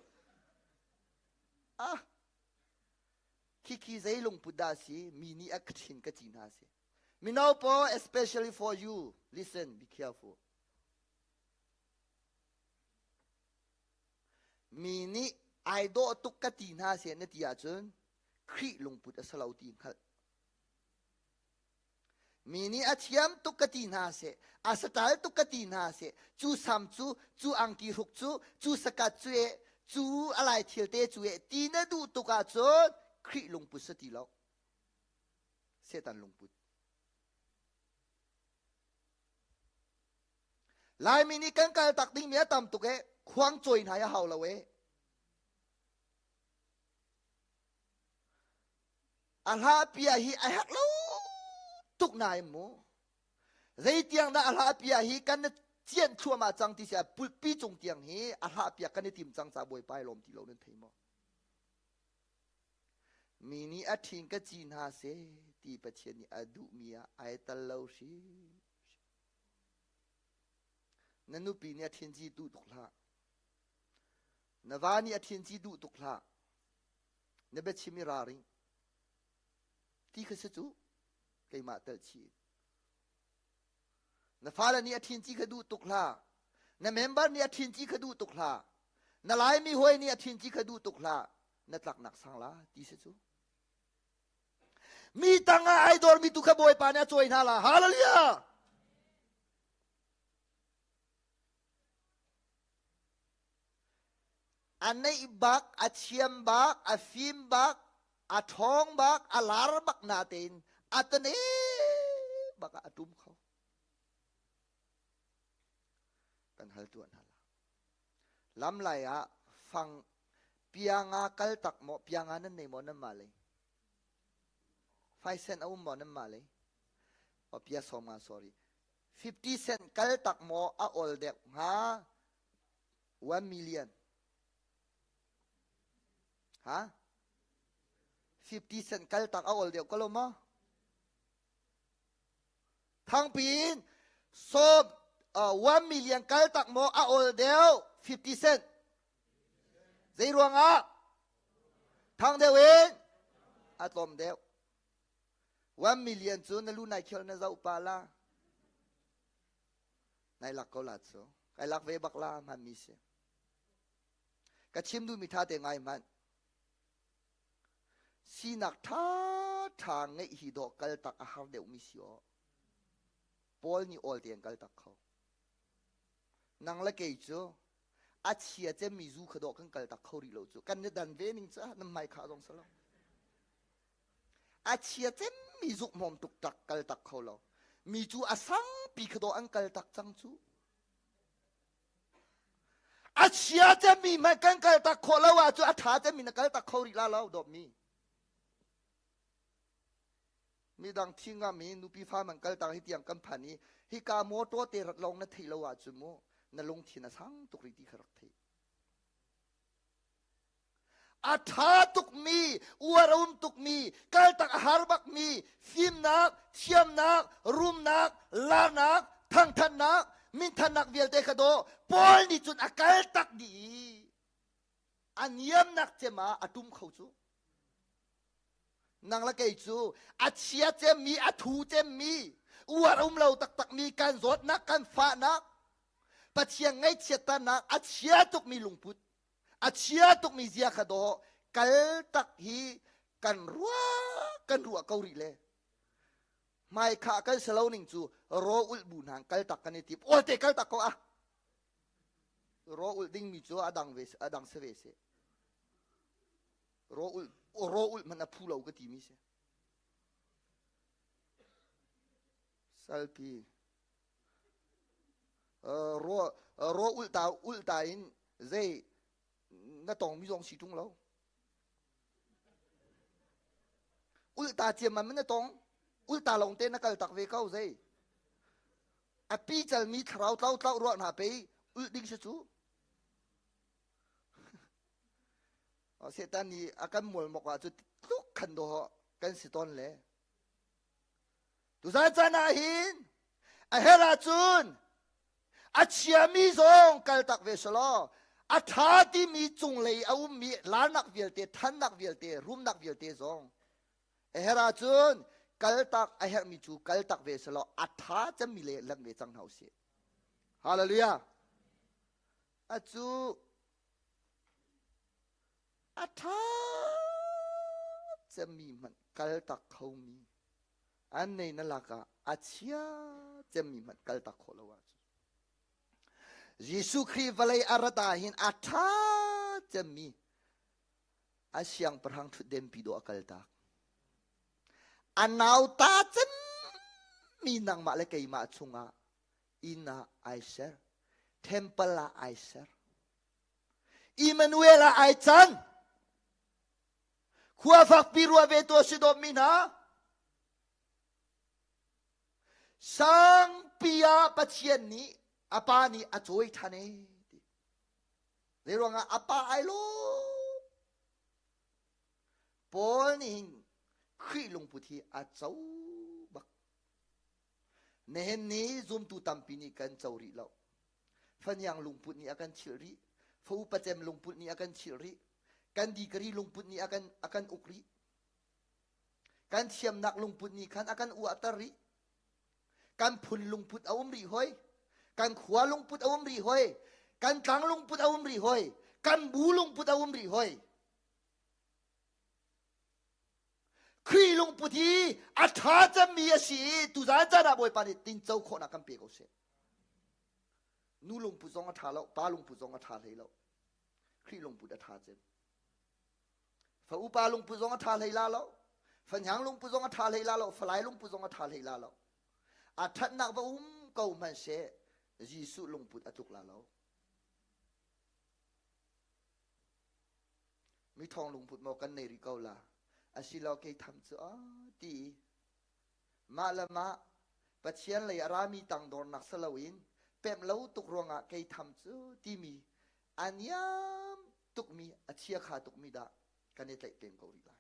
ah khikhi zei lungput dah si mi nih a thin ka ci hna si mino paw especially for you listen be careful mi nih ai dawh tuk ka ti hna seh na ti ahcun Khrih lungput a si lo ti hngalh Mi nih a thiam tuk ka ti hna seh, a satal tuk ka ti hna seh, cu sam cu, cu angki hruk cu, cu sakat cu e, cu a lai thil te cu e, ti na duh tuk ahcun Khrih lungput si ti lo. Satan lungput. Laimi nih kan kal tak dingmi a tam tuk e, khuang cawi hna a hau lo e. A hla pia hi a herh lo tuk nain mu zeitiang dah a hla pia hi kan cian thluahmah cang ti sia pulpi cung tiang hi a hla pia kan i tim cang ca bawipa i lawm ti lo nan thei maw mi nih a ṭhin ka ci hna seh ti Pathian nih a duhmi ah ai tal lo hrim na nupi nih a ṭhin ci duh tuk hlah na va nih a ṭhin ci duh tuk hlah na biachim i ralring ti kha si cu keimah tel chih na fale nih a ṭhin ci kha duh tuk hlah na member nih a ṭhin ci kha duh tuk hlah na laimi hawi nih a ṭhin ci kha duh tuk hlah na tlaknak sang la ti si cu mi tangah ai dawrmi tu kha bawipa nih a cawi hna la hallelujah A neih bak, a thiam bak, a fim bak, a ṭhawng bak, a lar bak natein a tane bak ah a ṭum kho. Kan hal tuah hna la. Lam lai ah fang pianga kal tak maw pianga nan nei maw nan mah lei? 5 cent a um maw nan mah lei? Oh, pia som nga sorry. 50 cent kal tak maw a ol dek hnga 1 million. Ha? 50 cent kal tak a ol deuh ko lo maw? Thangpi in sawm 1 million kal tak maw a ol deuh 50 cent. Zei ruangah? Thang deuh in a tlawm deuh. 1 million cu na lu nai khiol na zoh pa la. Nai lak ko la cu. Kai lak ve bak la hman mi si. Ka chim duhmi tha te ngai hmanh. Sinak ṭhaṭha ngeih hi dawh kaltak a har deuhmi si aw. Paul nih awl tein kaltak kho. Nang le kei cu a chia cemmi zu kha dawh kan kaltak kho rih lo cu. Kan i dan ve ning cu nan hmai kha zong si lo. A chia cemmi zuk hmawm tuk tak kaltak kho lo. Mi cu a sangpi kha dawh an kaltak cang cu. A chia cemmi hmanh kan kaltak khawh lo ahcun a ṭha cemmi na kaltak kho rih la lo dawtmi. Midang thi ngam i nupi fa man kaltak hi tiang kan phan i hika motor te rat lawng na theih lo ahcun mu na lungthin a sang tuk rih ti kha rak theih. A ṭha tukmi, uar a um tukmi, kaltak a har bakmi, fimnak, thiamnak, rumnak, larnak, thangthannak, minthannak vialte kha daw Paul nih cun a kaltak dih i a niamnak cem ah a tum kho cu. Nang le kei cu a chia cemmi, a thu cemmi, uar a um lo taktakmi kan zawtnak, kan fahnak, Pathian ngaihchiatternak a chia tukmi lungput a chia tukmi zia kha dawh kal tak hi kan ruah kan ruah ko rih le hmai kha kan si lo ning cu ro ulh bu hna kal tak kan i tip awl te kal tak ko a ro ulh ding mi cu a dang ve a dang si ve si ro ulh ro ulh man a phu lo ka ti mi si salpi Raw ulh ta ulh ta in zei na tongmi zong si ṭung lo. Ulh ta ciammam na tong. Ulh ta lawng te na kal tak ve ko zei. A pi calmi thlarau tlau tlau ruah hna pei ulh ding si cu. Satan nih a kan mualmok ah cu tluk khan dawh kan si tawn le. Tuzan caan ah hin a herh ahcun a chiami zong kaltak ve selaw a ṭha timi cunglei a ummi larnak vialte, thannak vialte, rumnak vialte zong a herh ahcun kaltak a herhmi cu kaltak ve selaw a ṭha cemmi le lanh ve cang hna usih. Hallelujah. Acu A ṭha cemmi hmanh kaltak khomi an nei na lakah a chia cemmi hmanh kaltak khawh lo ahcun Jesuh Khrih vawlei a rat ah hin a ṭha cemmi a siangpahrang ṭhutdenpi dawh a kaltak. A nauta cemmi nangmah le keimah chungah inn ah ai ser, temple ah ai ser. Emmanuel ah ai cang. Khua fakpi ruah ve tu si dawtmi hna. Sangpi ah Pathian nih a pa nih a cawi ṭhan e ti. Zei ruangah a pa ai lo. Paul nih hin Khrih lungput hi a co bak. Nihin ni zumtu tampi nih kan co rih lo. Faniang lungput nih a kan chilh rih. Fa upa cem lungput nih a kan chilh rih. Kan dikari lungput nih a kan, a kan uk rih. Kan thiamnak lungput nih khan a kan uahter rih. Kan phun lungput a um rih hoi. Kan khua lungput a um rih hoi. Kan tlang lungput a um rih hoi. Kan bu lungput a um rih hoi. Khrih lungput hi a ṭha cemmi a si i tuzan caan ah Bawipa nih tinco khawhnak kan pe ko seh. Nu lungput zong a ṭha lo, pa lungput zong a ṭha hlei lo. Khrih lungput a ṭha cem. Fa upa lungput zong a ṭha hlei la lo. Fahniang lungput zong a ṭha hlei la lo. Falai lungput zong a ṭha hlei la lo. A ṭhatnak va um ko hmanhseh. Jesuh lungput a tluk la lo. Mi thawng lungput maw kan nei rih ko la? Asilo kei tham cu a ti mah le mah Pathian lei a rami tangdornak si loin pemh lo tuk ruangah kei tham cu timi a niam tukmi a chiakha tukmi dah kan i tlaih peng ko rih lai.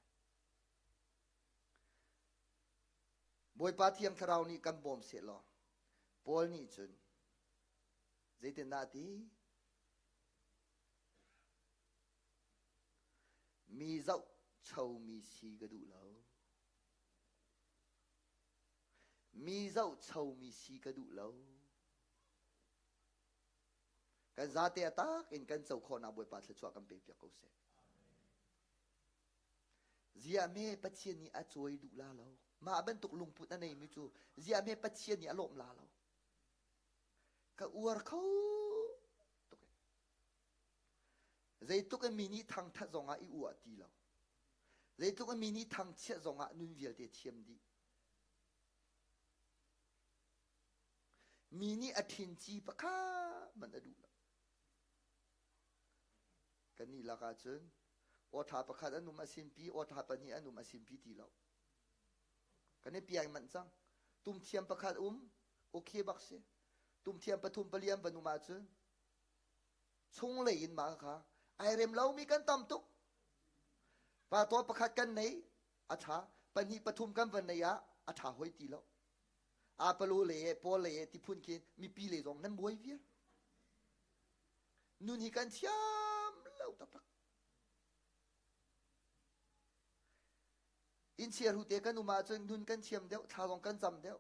Bawipa Thiang Thlarau nih kan bawm seh law Paul nih cun zeitindah a ti? Mi zohchomi si ka duh lo. Mi zohchomi si ka duh lo. Kan zate a tak in kan co khawhnak Bawipa thluachuah kan pek piak ko seh. Ziah me Pathian nih a cawi duh la lo. Mah bantuk lungput a neimi cu ziah me Pathian nih a lawmh la lo. Ka uar kho tuk. Zeitluk in mi nih thangthat zongah i uah ti lo. Zeitluk in mi nih thangchiat zongah nun vialte thiam dih. Mi nih a ṭhinci pakhat man a duh lo. Kannih lakah cun awṭha pakhat an um a sinpi, awṭha pahnih an um a sinpi ti lo. Kan i piang manh cang. Tumthiam pakhat um, okay bak si. Tumthiam pathum pali an van um ahcun chunglei in mah kha ai rem lomi kan tam tuk. Pa taw pakhat kan nei, a ṭha. Pahnih pathum kan van nei ah a ṭha hoi ti lo. Apalu le Paul le ti phun khin mipi le zong nan buai viar. Nun hi kan thiam lo taktak. Inn chia hu te kan um ahcun nun kan thiam deuh, thla zong kan cam deuh.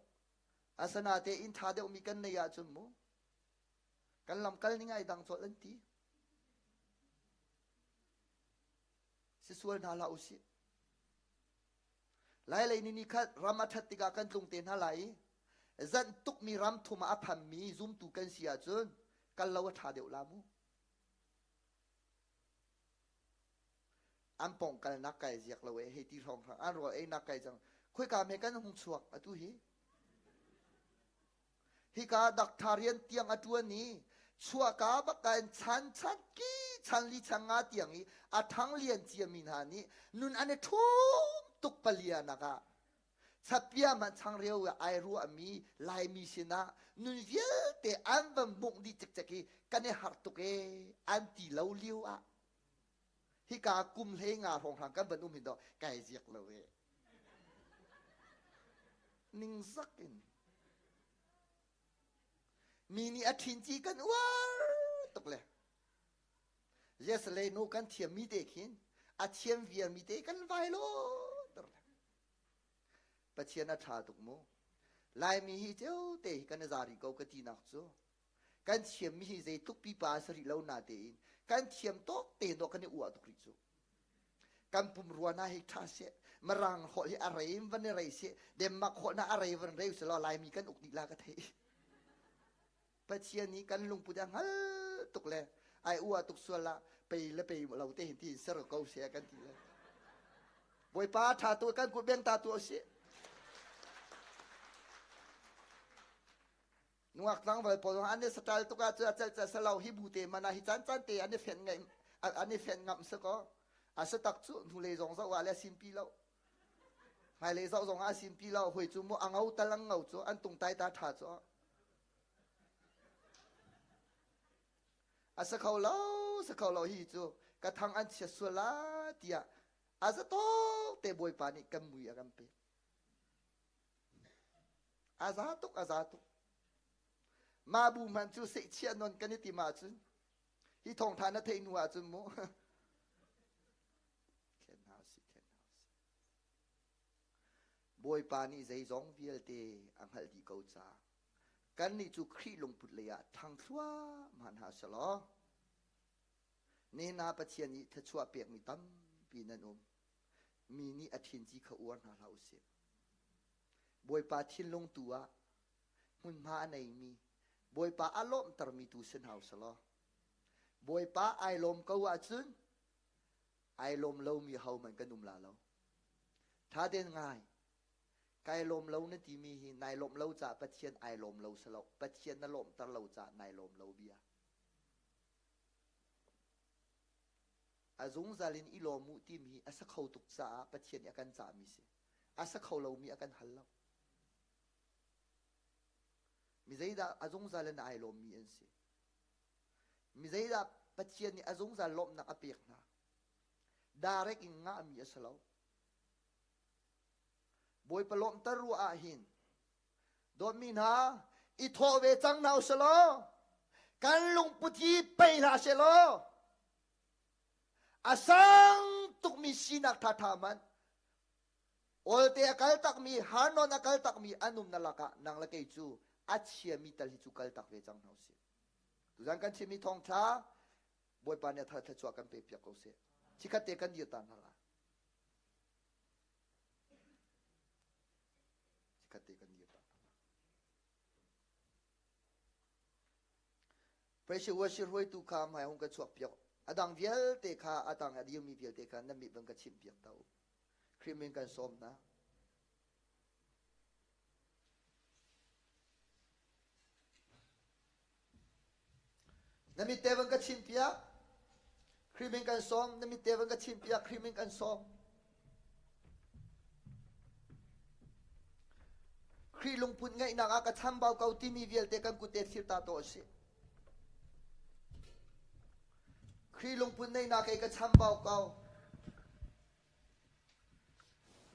Asana te inn ṭha deuhmi kan nei ahcun mu kan lam kal ning ai dang colh an ti. Si sual hna hlah usih. Lailei ni ni khat ram a ṭhat tikah kan tlung te hna lai i zanh tukmi ram thum ah a phanmi zumtu kan si ahcun kal lo a ṭha deuh la mu. An pong kalnak kai ziak lo e hei ti hrawng hrang an rawl einak kai cang khoika me kan hung chuak atu hi Hika dakthar rian tiang a ṭuan i chuahka bak in chan chan ki chan li chan nga tiang i a ṭhang lian ciami hna nih nun an i ṭhum tuk palianak ah chapia hmanh changreu ai ruahmi Laimi sinah nun vialte an van bungh dih cikcek i kan i harh tuk e an ti lo lio ah hika kum hlei nga hrawnghrang kan van um hin dawh kai ziak lo e Ningzak in mi nih a ṭhin ci kan uar tuk le yes le no kan thiam mi te khin a thiam viar mi te kan vai lo ter le Pathian a ṭha tuk mu Laimi hi ceu te hi kan i za rih ko ka ti nak cu kan thiammi hi zeitluk pipa a si rih lo na tein kan thiam tawk te dawh kan i uah tuk rih cu kan pumrua hna hi ṭha seh mirang holh hi a rei in van i rei seh Denmark holh hna a rei van rei seh law Laimi kan uk dih la ka thei Pathian nih kan lungput a hngal tuk le ai uah tuk sual la pei le pei lo te hin ti ser ko seh kan ti le Bawipa ṭha tu kan kut beng ta tu si Nungak tlangval pawl zong an i saṭal tuk ahcun a celh celh lo hi bu te man ah hi caan caan te an i fenh ngai an i fenh ngam si kaw a si tak cu hnulei zong zoh ah le a simpi lo hmailei zoh zong ah a simpi lo hoi cu mu a ngo tal an ngo cu an tungtai ta ṭha cu a si kho lo si kho lo hi cu ka thang an chia sual la tiah a zatawk te bawipa nih kan mui a kan pek A za tuk, a za tuk. Mah bu hmanh cu sehchiah non kan i tim ahcun hi thawngtha na theih hnu ahcun mu thlen hna usih, thlen hna usih. Bawipa nih zeizong vialte a hngalh dih ko caah kannih cu Khrih lungput lei ah ṭhang thluahmah hna selaw nihin ah Pathian nih thluachuah pekmi tampi nan um. Mi nih a ṭhinci kha uar hna hlah usih. Bawipa thinlung tu ah hmunhma a neimi Bawipa a lawmhtermi tu si hna usih Bawipa ai lawm ko ahcun ai lawm lomi hohmanh kan um la lo. Ṭha tein ngai. Kai lawm lo na timi hi nai lawmh lo caah Pathian ai lawm lo si lo. Pathian na lawmhter lo caah nai lawm lo bia. A zungzal in i lawm u timi hi a sa kho tuk caah Pathian nih a kan cahmi si. A sa kho lomi a kan hal lo. Mi zeidah a zungzal in ai lawmmi an si. Mi zeidah Pathian nih a zungzal lawmhnak a pek hna. Direct in ngahmi a si lo. Bawipa lawmhter ruah ah hin dawtmi hna i thawh ve cang hna usih law kan lungput hi pei hlah seh law a sang tukmi sinak ṭhaṭha man olte a kal takmi harnawn a kal takmi an umna lakah nang le kei cu a chiami tal hi cu kal tak ve cang hna usih tuzan kan chimmi thawngṭha Bawipa nih a thar thluachuah kan pe piak ko seh chikhat te kan dir ta hna la Chikkhat te kan dir ta. Pressure worship hruaitu kha hmai hung ka chuak piak. A dang vialte kha a tang a dirmi vialte kha nan mit van ka chimh piak ta u. Khrih min kan sawm hna. Na mit te van ka chim piak. Khrih min kan sawm. Na mit te van ka chim piak. Khrih min kan sawm. Khrih lungput ngeihnak ah ka chambau ko timi vialte kan kut te thlir ta to a si. Khrih lungput ngeihnak kei ka chambau ko.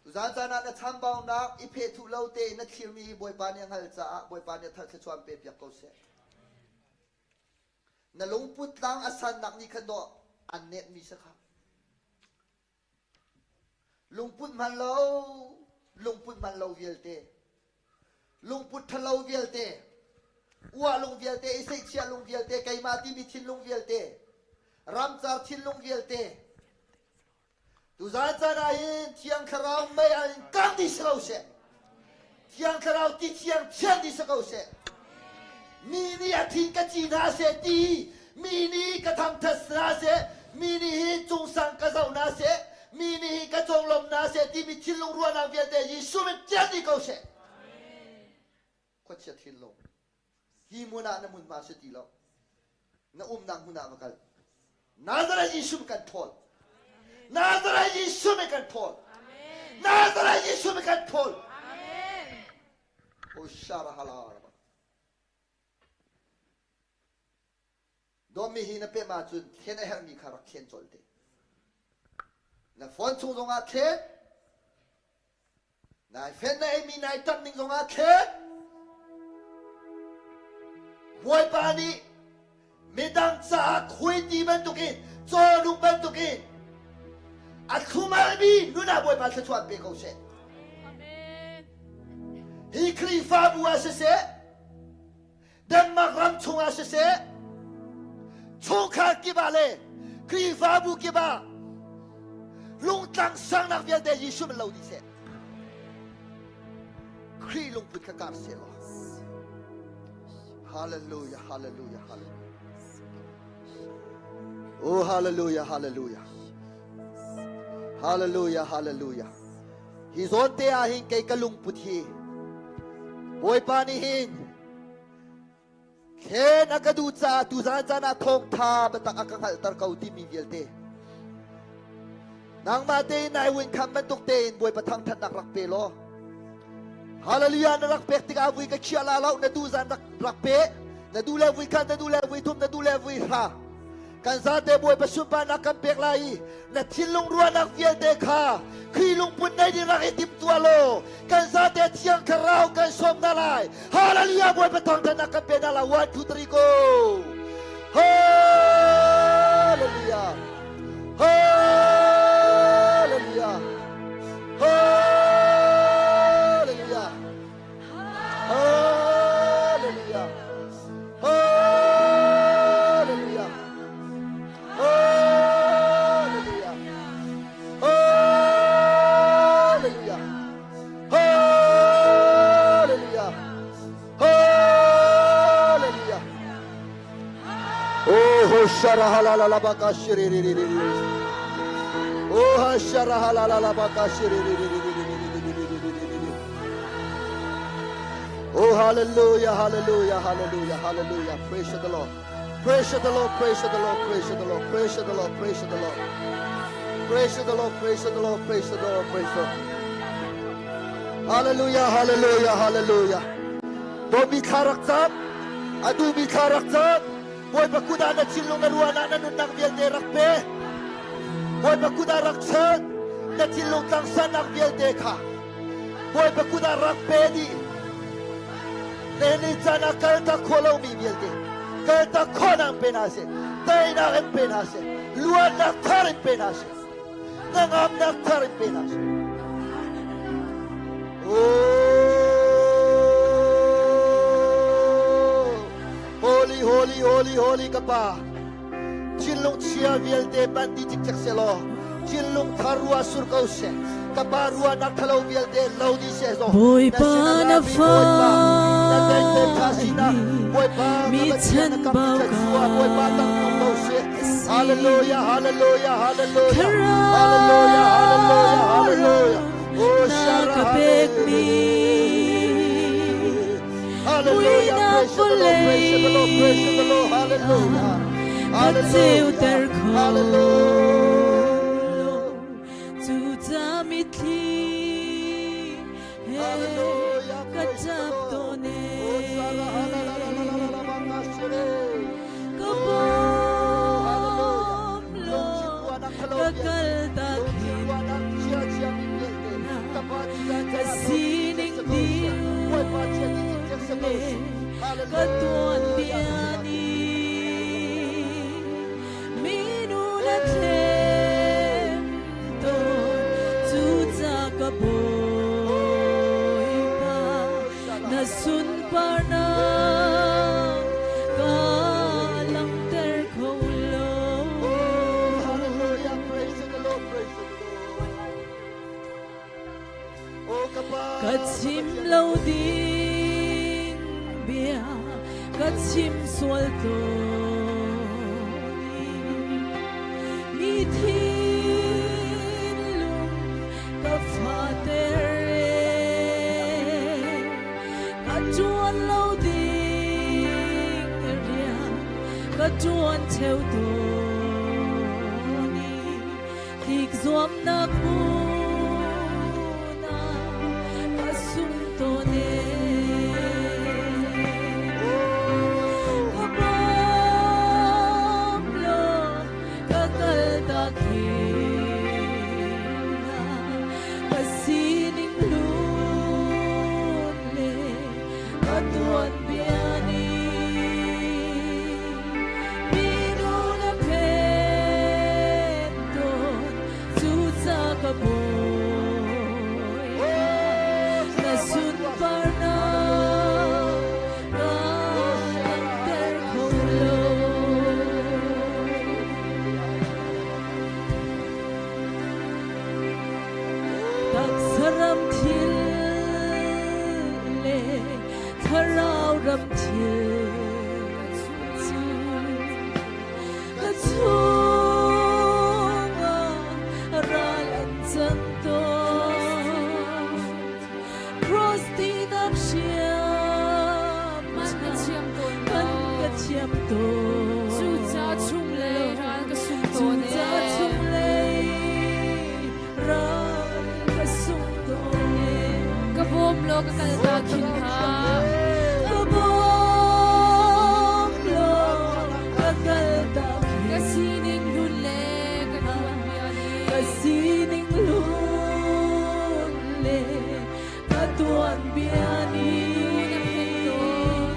Tuzaan caan ah na chambaunak i phehthuh lo tein na thlirmi hi Bawipa nih a hngalh caah Bawipa nih a thar thluachuah an pe piak ko seh. Na lungput tlang a sannak nih khan dawh an netmi si kha. Lungput hman lo, lungput hman lo vialte, lungput ṭhalo vialte, uah lung vialte, i seihchiah lung vialte, keimah timi thinlung vialte, ramcar thinlung vialte, Tuzaan caan ah hin Thiang Thlarau mei ah in kang dih si ko seh. Thiang Thlarau ti thiang thiang dih si ko seh. Mi nih a thin ka ci hna seh ti, mi nih ka thangthat hna seh, mi nih hin cungsang ka zoh hna seh, mi nih hin ka conglawmh hna seh timi thinlung ruahnak vialte Jesuh min tial dih ko seh. Khuachia thinlung. Hi hmun ah na hmunhma si ti lo. Na umnak hmun ah va kal. Nazareth Jesuh kan thawl. Nazareth Jesuh kan thawl. Nazareth Jesuh kan thawl. O shara hala. Dawmi hi na pem ahcun thlen a herhmi kha rak thlen colh te. Na phone chung zongah thlen. Nai fen na eimi nai ṭamh ning zongah thlen. Bawipa nih midang caah khuaiti bantukin cawhnuk bantukin a thlumalmi nun ah Bawipa thluachuah pe ko seh. Hi Khrihfabu ah siseh, Denmark ram chungah siseh, chungkhar kip ah le Khrihfabu kip ah lungtlang sangnak vialte Jesuh min lo dih seh. Khrih lungput kha kar seh law. Hallelujah, hallelujah, hallelujah. Oh, hallelujah, hallelujah. Hallelujah, hallelujah. Hi zawn te ah hin kei ka lungput hi Bawipa nih hin thlen a ka duh caah tuzaan caan ah thawngtha biatak a ka hngalhter ko timi vialte nangmah tein nai win kham bantuk tein Bawipa thangthatnak rak pe law Hallelujah na rak pek tikah vui ka khiah la lo na duh zan rak rak pe na duh le vui khat na duh le vui thum na duh le vui hra kan zate Bawipa sunparnak kan pek lai i na thinlung ruahnak vialte kha Khrih lungput nei ding rak i timtuah law kan zate thiang thlarau kan sawm hna lai hallelujah Bawipa thangthatnak kan pe hna lai 1 2 3 go hallelujah hallelujah hallelujah Hallelujah. Hallelujah. Hallelujah. Hallelujah. Hallelujah. Hallelujah. Oh, sharahalalabaka shiririririri. Oh, sharahalalabaka shiririririri. Oh, hallelujah, hallelujah, hallelujah, hallelujah. Praise the Lord. Praise the Lord, praise the Lord, praise the Lord, praise the Lord, praise the Lord. Praise the Lord, praise the Lord, praise the Lord, praise the Lord. Hallelujah, hallelujah, hallelujah. Dawtmi thla rak cam, a duhmi thla rak cam. Bawipa kut ah na thinlung na ruahnak na nunnak vialte rak pe. Bawipa kut ah rak chan, na thinlung tlangsannak vialte kha. Bawipa kut ah rak pe dih. Nehni caan ah kaltak khawh lomi vialte kaltak khawhnak pe hna seh, teinak in pe hna seh, luatnak thar in pe hna seh, hnangamnak thar in pe hna seh. Oh, holy, holy, holy, holy ka pa. Thinlung chia vialte pan ti cikcek selaw thinlung thar rua sur ko seh ka pa ruahnak thalo vialte lo di seh zo Bawipa na fa mi chanbau ka Bawipa tang ko seh Hallelujah hallelujah hallelujah hallelujah hallelujah hallelujah Oh na ka pekmi Hallelujah Muinak praise the Lord praise the Lord praise the Lord hallelujah ka ceuter hallelujah kho hallelujah lo cu ca mitthli he Hallelujah ka praise the ṭap Lord tawn Oh e Sarah hallelujah ka Oh hallelujah bawm Lungthin law ruahnak thalo ka vialte kaltak lungthin hin ruahnak chia chiami vialte ka pa ti zan ka chan ah lo di sining cikcek si ko seh Bawipa chia di cikcek si ko le seh ka tuan Hallelujah bia nih minu na thlem tawn cuca ka Bawipa na sunparnak ka langhter kho lo. Oh hallelujah praise the Lord praise the Lord Oh ka pa Ka ka chim Pathian lo ding bia ka chim sual tawn i mi thinlung ka fater e ka ṭuan lo ding rian ka ṭuan ṭheo tawn i tlik zuamnak hmun ah ka sung tawn e Oh ka bawm law ka kaltak hin hna ka sining hlun le ka tuanbia nih minu na phen tawn cuca ka Bawipa Oh na Sarah sunparnak ka Oh langhter Sarah kho lo. Taksa ram thil le thlarau ram thil cu ka chungah ral an cang tawn. Cross tinak hriam Man ka thiam tawn man lo. ka thiam tawn Cuca chunglei lo. ral ka sung tawn Cuca e. chunglei ral ka sung tawn e. Ka bawm law ka kal ta Oh khin thlarau ha. thiang Ka bawm law ka kal tak Ka hin sining hlun le ka tuanbia ka nih sining hlun le ka tuanbia minu na phen nih tawn.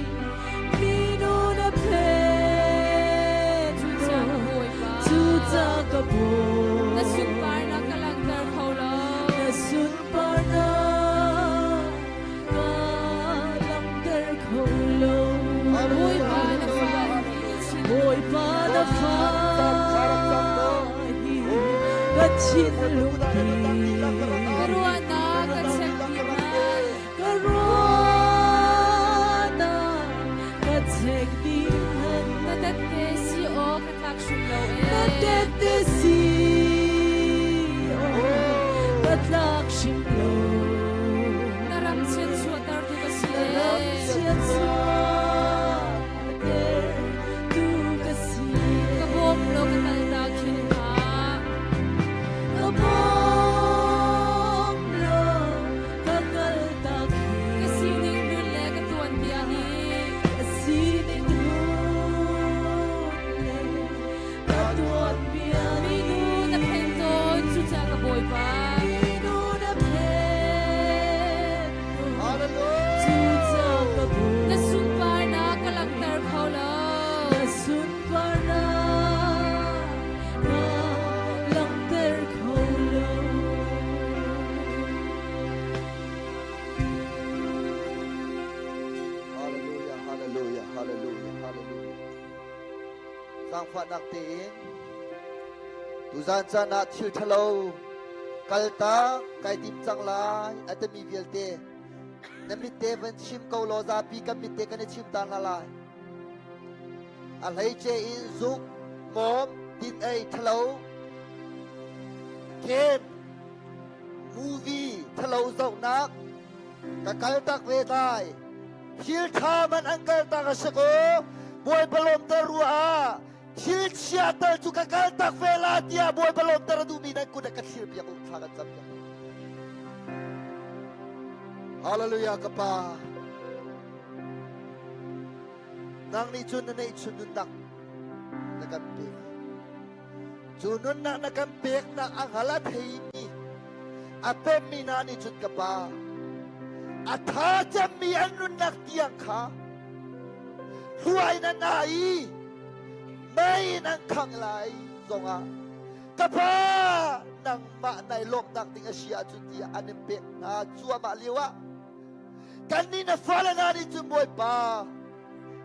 minu na phen Cuca ka tawn Bawipa. cuca ka Na Bawipa sunparnak ka langhter kho lo. na sunparnak ka langhter kho lo. Bawipa Hallelujah na fa hallelujah hi Bawipa thinlung na Oh fa thlarau thlarau cam tawn hi Oh ka Bawipa thinlung kut ah na nunnak dihlak ka rak Ka ap hi ruahnak na ka nunnak check dihlak dih ka rak hmanh. pe ka ruahnak ka check dih hmanh. Na tette si aw ka tlak hrim lo Na e. tette si aw ka Oh tlak hrim lo. Na ram chiat chuahtertu ka si Na ram e. Zaangfahnak tein tuzan caan ah thil ṭhalo kaltak kai tim cang lai a timi vialte na mitte van chim ko law zapi kan mitte kan i chim ta hna lai. A hleice in zuk, mawm, din ei ṭhalo, game, movie ṭhalo zohnak ka kaltak ve lai. Thil ṭha man an kaltak a si ko. Bawipa lawmter ruah ah thil chia tal cu ka kaltak ve la tiah Bawipa lawmter a duhmi nan kut ah ka thlir piak u thla kan cam piak. Hallelujah ka pa. Nang nih cun na neihchun nunnak na kan pek. Cu nunnak na kan peknak a hngal a theimi a pemmi hna nih cun ka pa a tha cemmi an nunnak tiang kha hruai na na i mei in an khang lai zongah ka pa nangmah nai lawmhnak ding a si ahcun tiah an in pek hna cuahmah lio ah kannih na fale hna nih cun Bawipa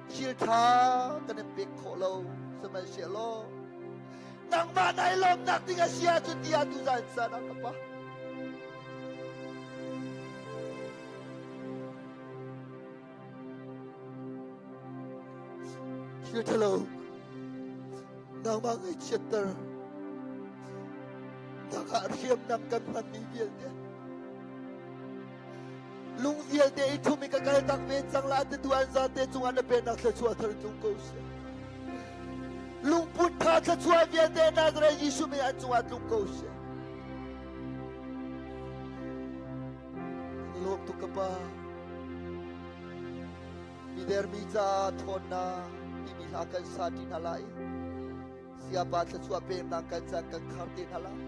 thil ṭha kan in pek khawh lo sihmanhsehlaw nangmah nai lawmnak ding a si ahcun tiah tuzan caan ah ka pa thil ṭhalo nangmah ngaihchiatter nangah hriamnam kan hmanmi vialte lung vialte i ṭhum i ka kal tak ve cang la titu an zate cungah na pennak thluachuah thar tlung ko seh. Lungput tha thluachuah vialte Nazareth Jesuh min an cungah tlung ko seh. Kan lawm tuk ka pa. Midermi ca thawnnak timi hla kan sa ṭi hna lai. Siapa thluachuah peknak kan caan kan khar te hna lai.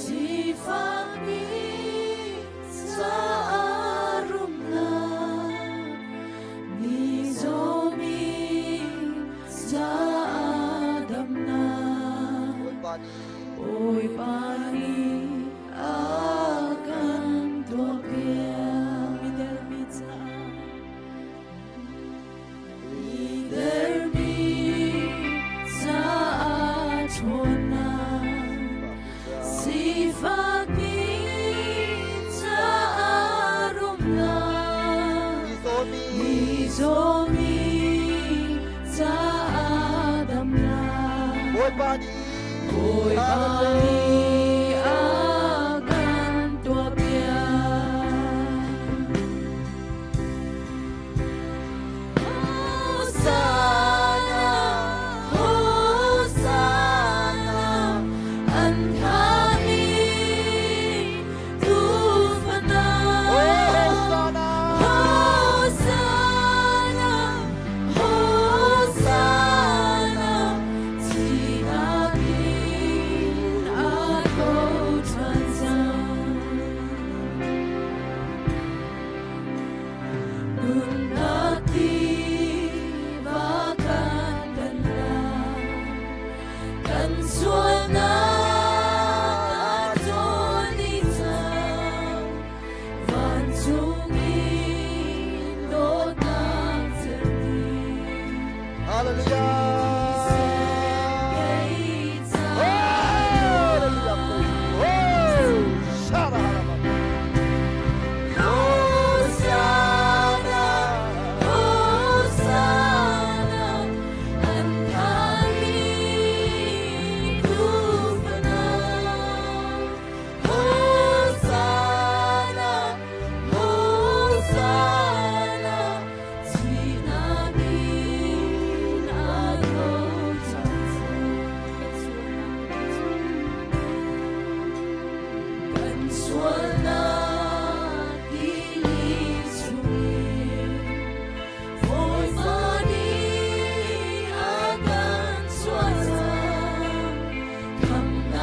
Sifakmi caah rumnak, mizawmi caah damnak. Bawipa nih a kan tuahpiak. Midermi caah Midermi caah ṭhawnnak, sifakmi caah rumnak, mizawmi caah damnak. Bawipa nih Bawipa nih a kan tuahpiak. Hosanna, Hosanna, an thami tuufana. Hosanna, Hosanna, Hosanna, thihnak in a tho ṭhan cang. Nunnak tiva kan kan lai, kan sualnak ṭawn i cang, vancung in dawtnak cerhti. Hallelujah. Kei Hallelujah. Oh, shara. Hosanna, Hosanna, an thami tuufana. Hosanna, Hosanna, thihnak in a tho ṭhan Kan sualnak tili chungin Bawipa nih a kan chuah cang. Khamhnak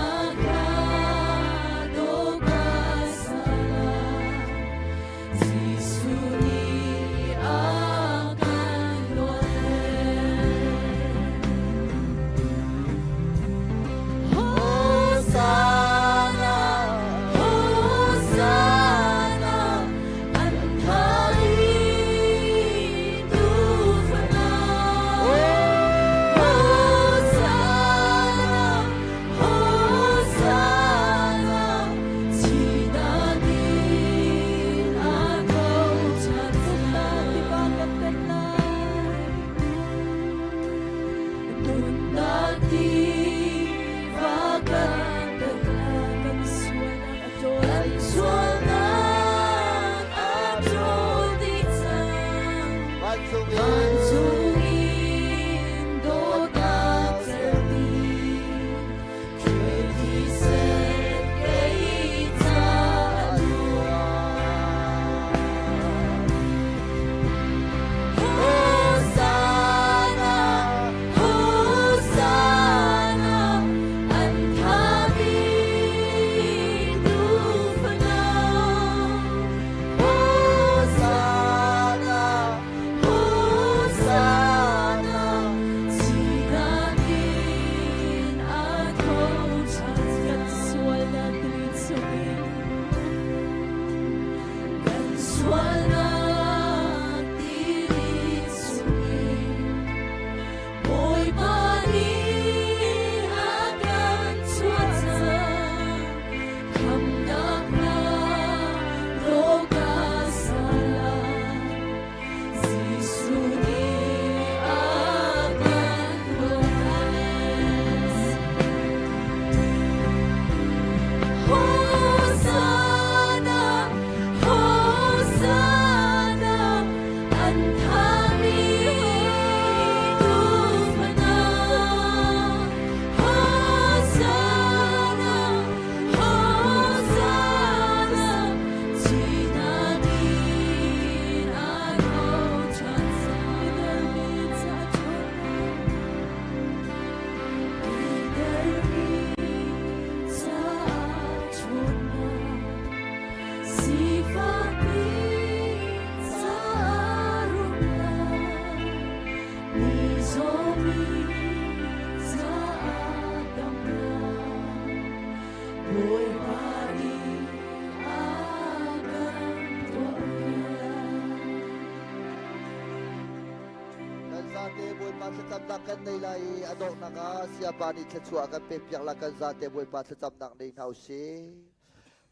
Bawipa thlacamnak kan nei lai i a donghnak ah Sayapa nih thluachuah kan pekpiak la kan zate Bawipa thlacamnak nei hna usih.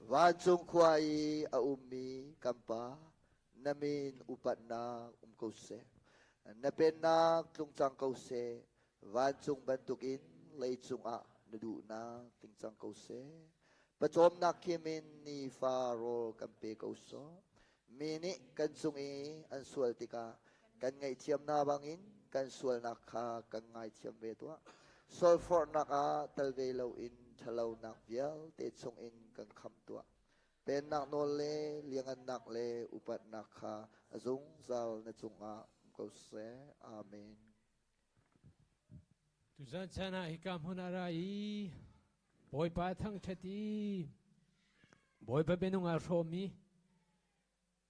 Vancung khua i a ummi kan Pa, na min upatnak um ko seh. Na pennak tlung cang ko seh. Vancung bantukin leicung ah na duhnak tling cang ko seh. Pawcawmnak khim in nifa rawl kan pe ko sawh. Mi nih kan cung i an sual tikah kan ngaihthiam hna bangin kan sualnak kha kan ngaithiam ve tuah. Sualforhnak ah tel ve loin ṭhalonak vialte chungin kan khamh tuah. Pennak nawl le liangannak le upatnak kha a zungzal na cungah um ko seh. Amen. Tuzan chan ah hika hmun ah ra i Bawipa thangṭhat i Bawipa minung aa hrawmmi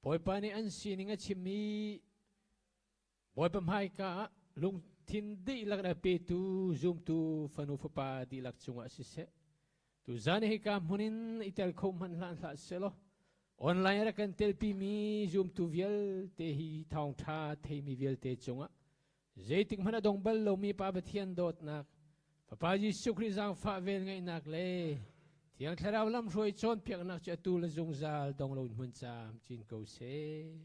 Bawipa nih an sining a chimmi Bawipa hmaika ah lungthin dihlak in a petu zumtu fanu fapa dihlak cungah siseh tuzan hika hmun in i tel kho hmanh hlah hlah selaw online rak kan telpimi zumtu vialte hi thawngṭha theimi vialte cungah Zeitik hmanh a dong bal lomi Pa Pathian dawtnak, Fapa Jesuh Khrih zaangfah velngeihnak le Thiang Thlarau lamhruai cawnpiaknak cu atu le zungzal dong loin hmun caam cin ko seh.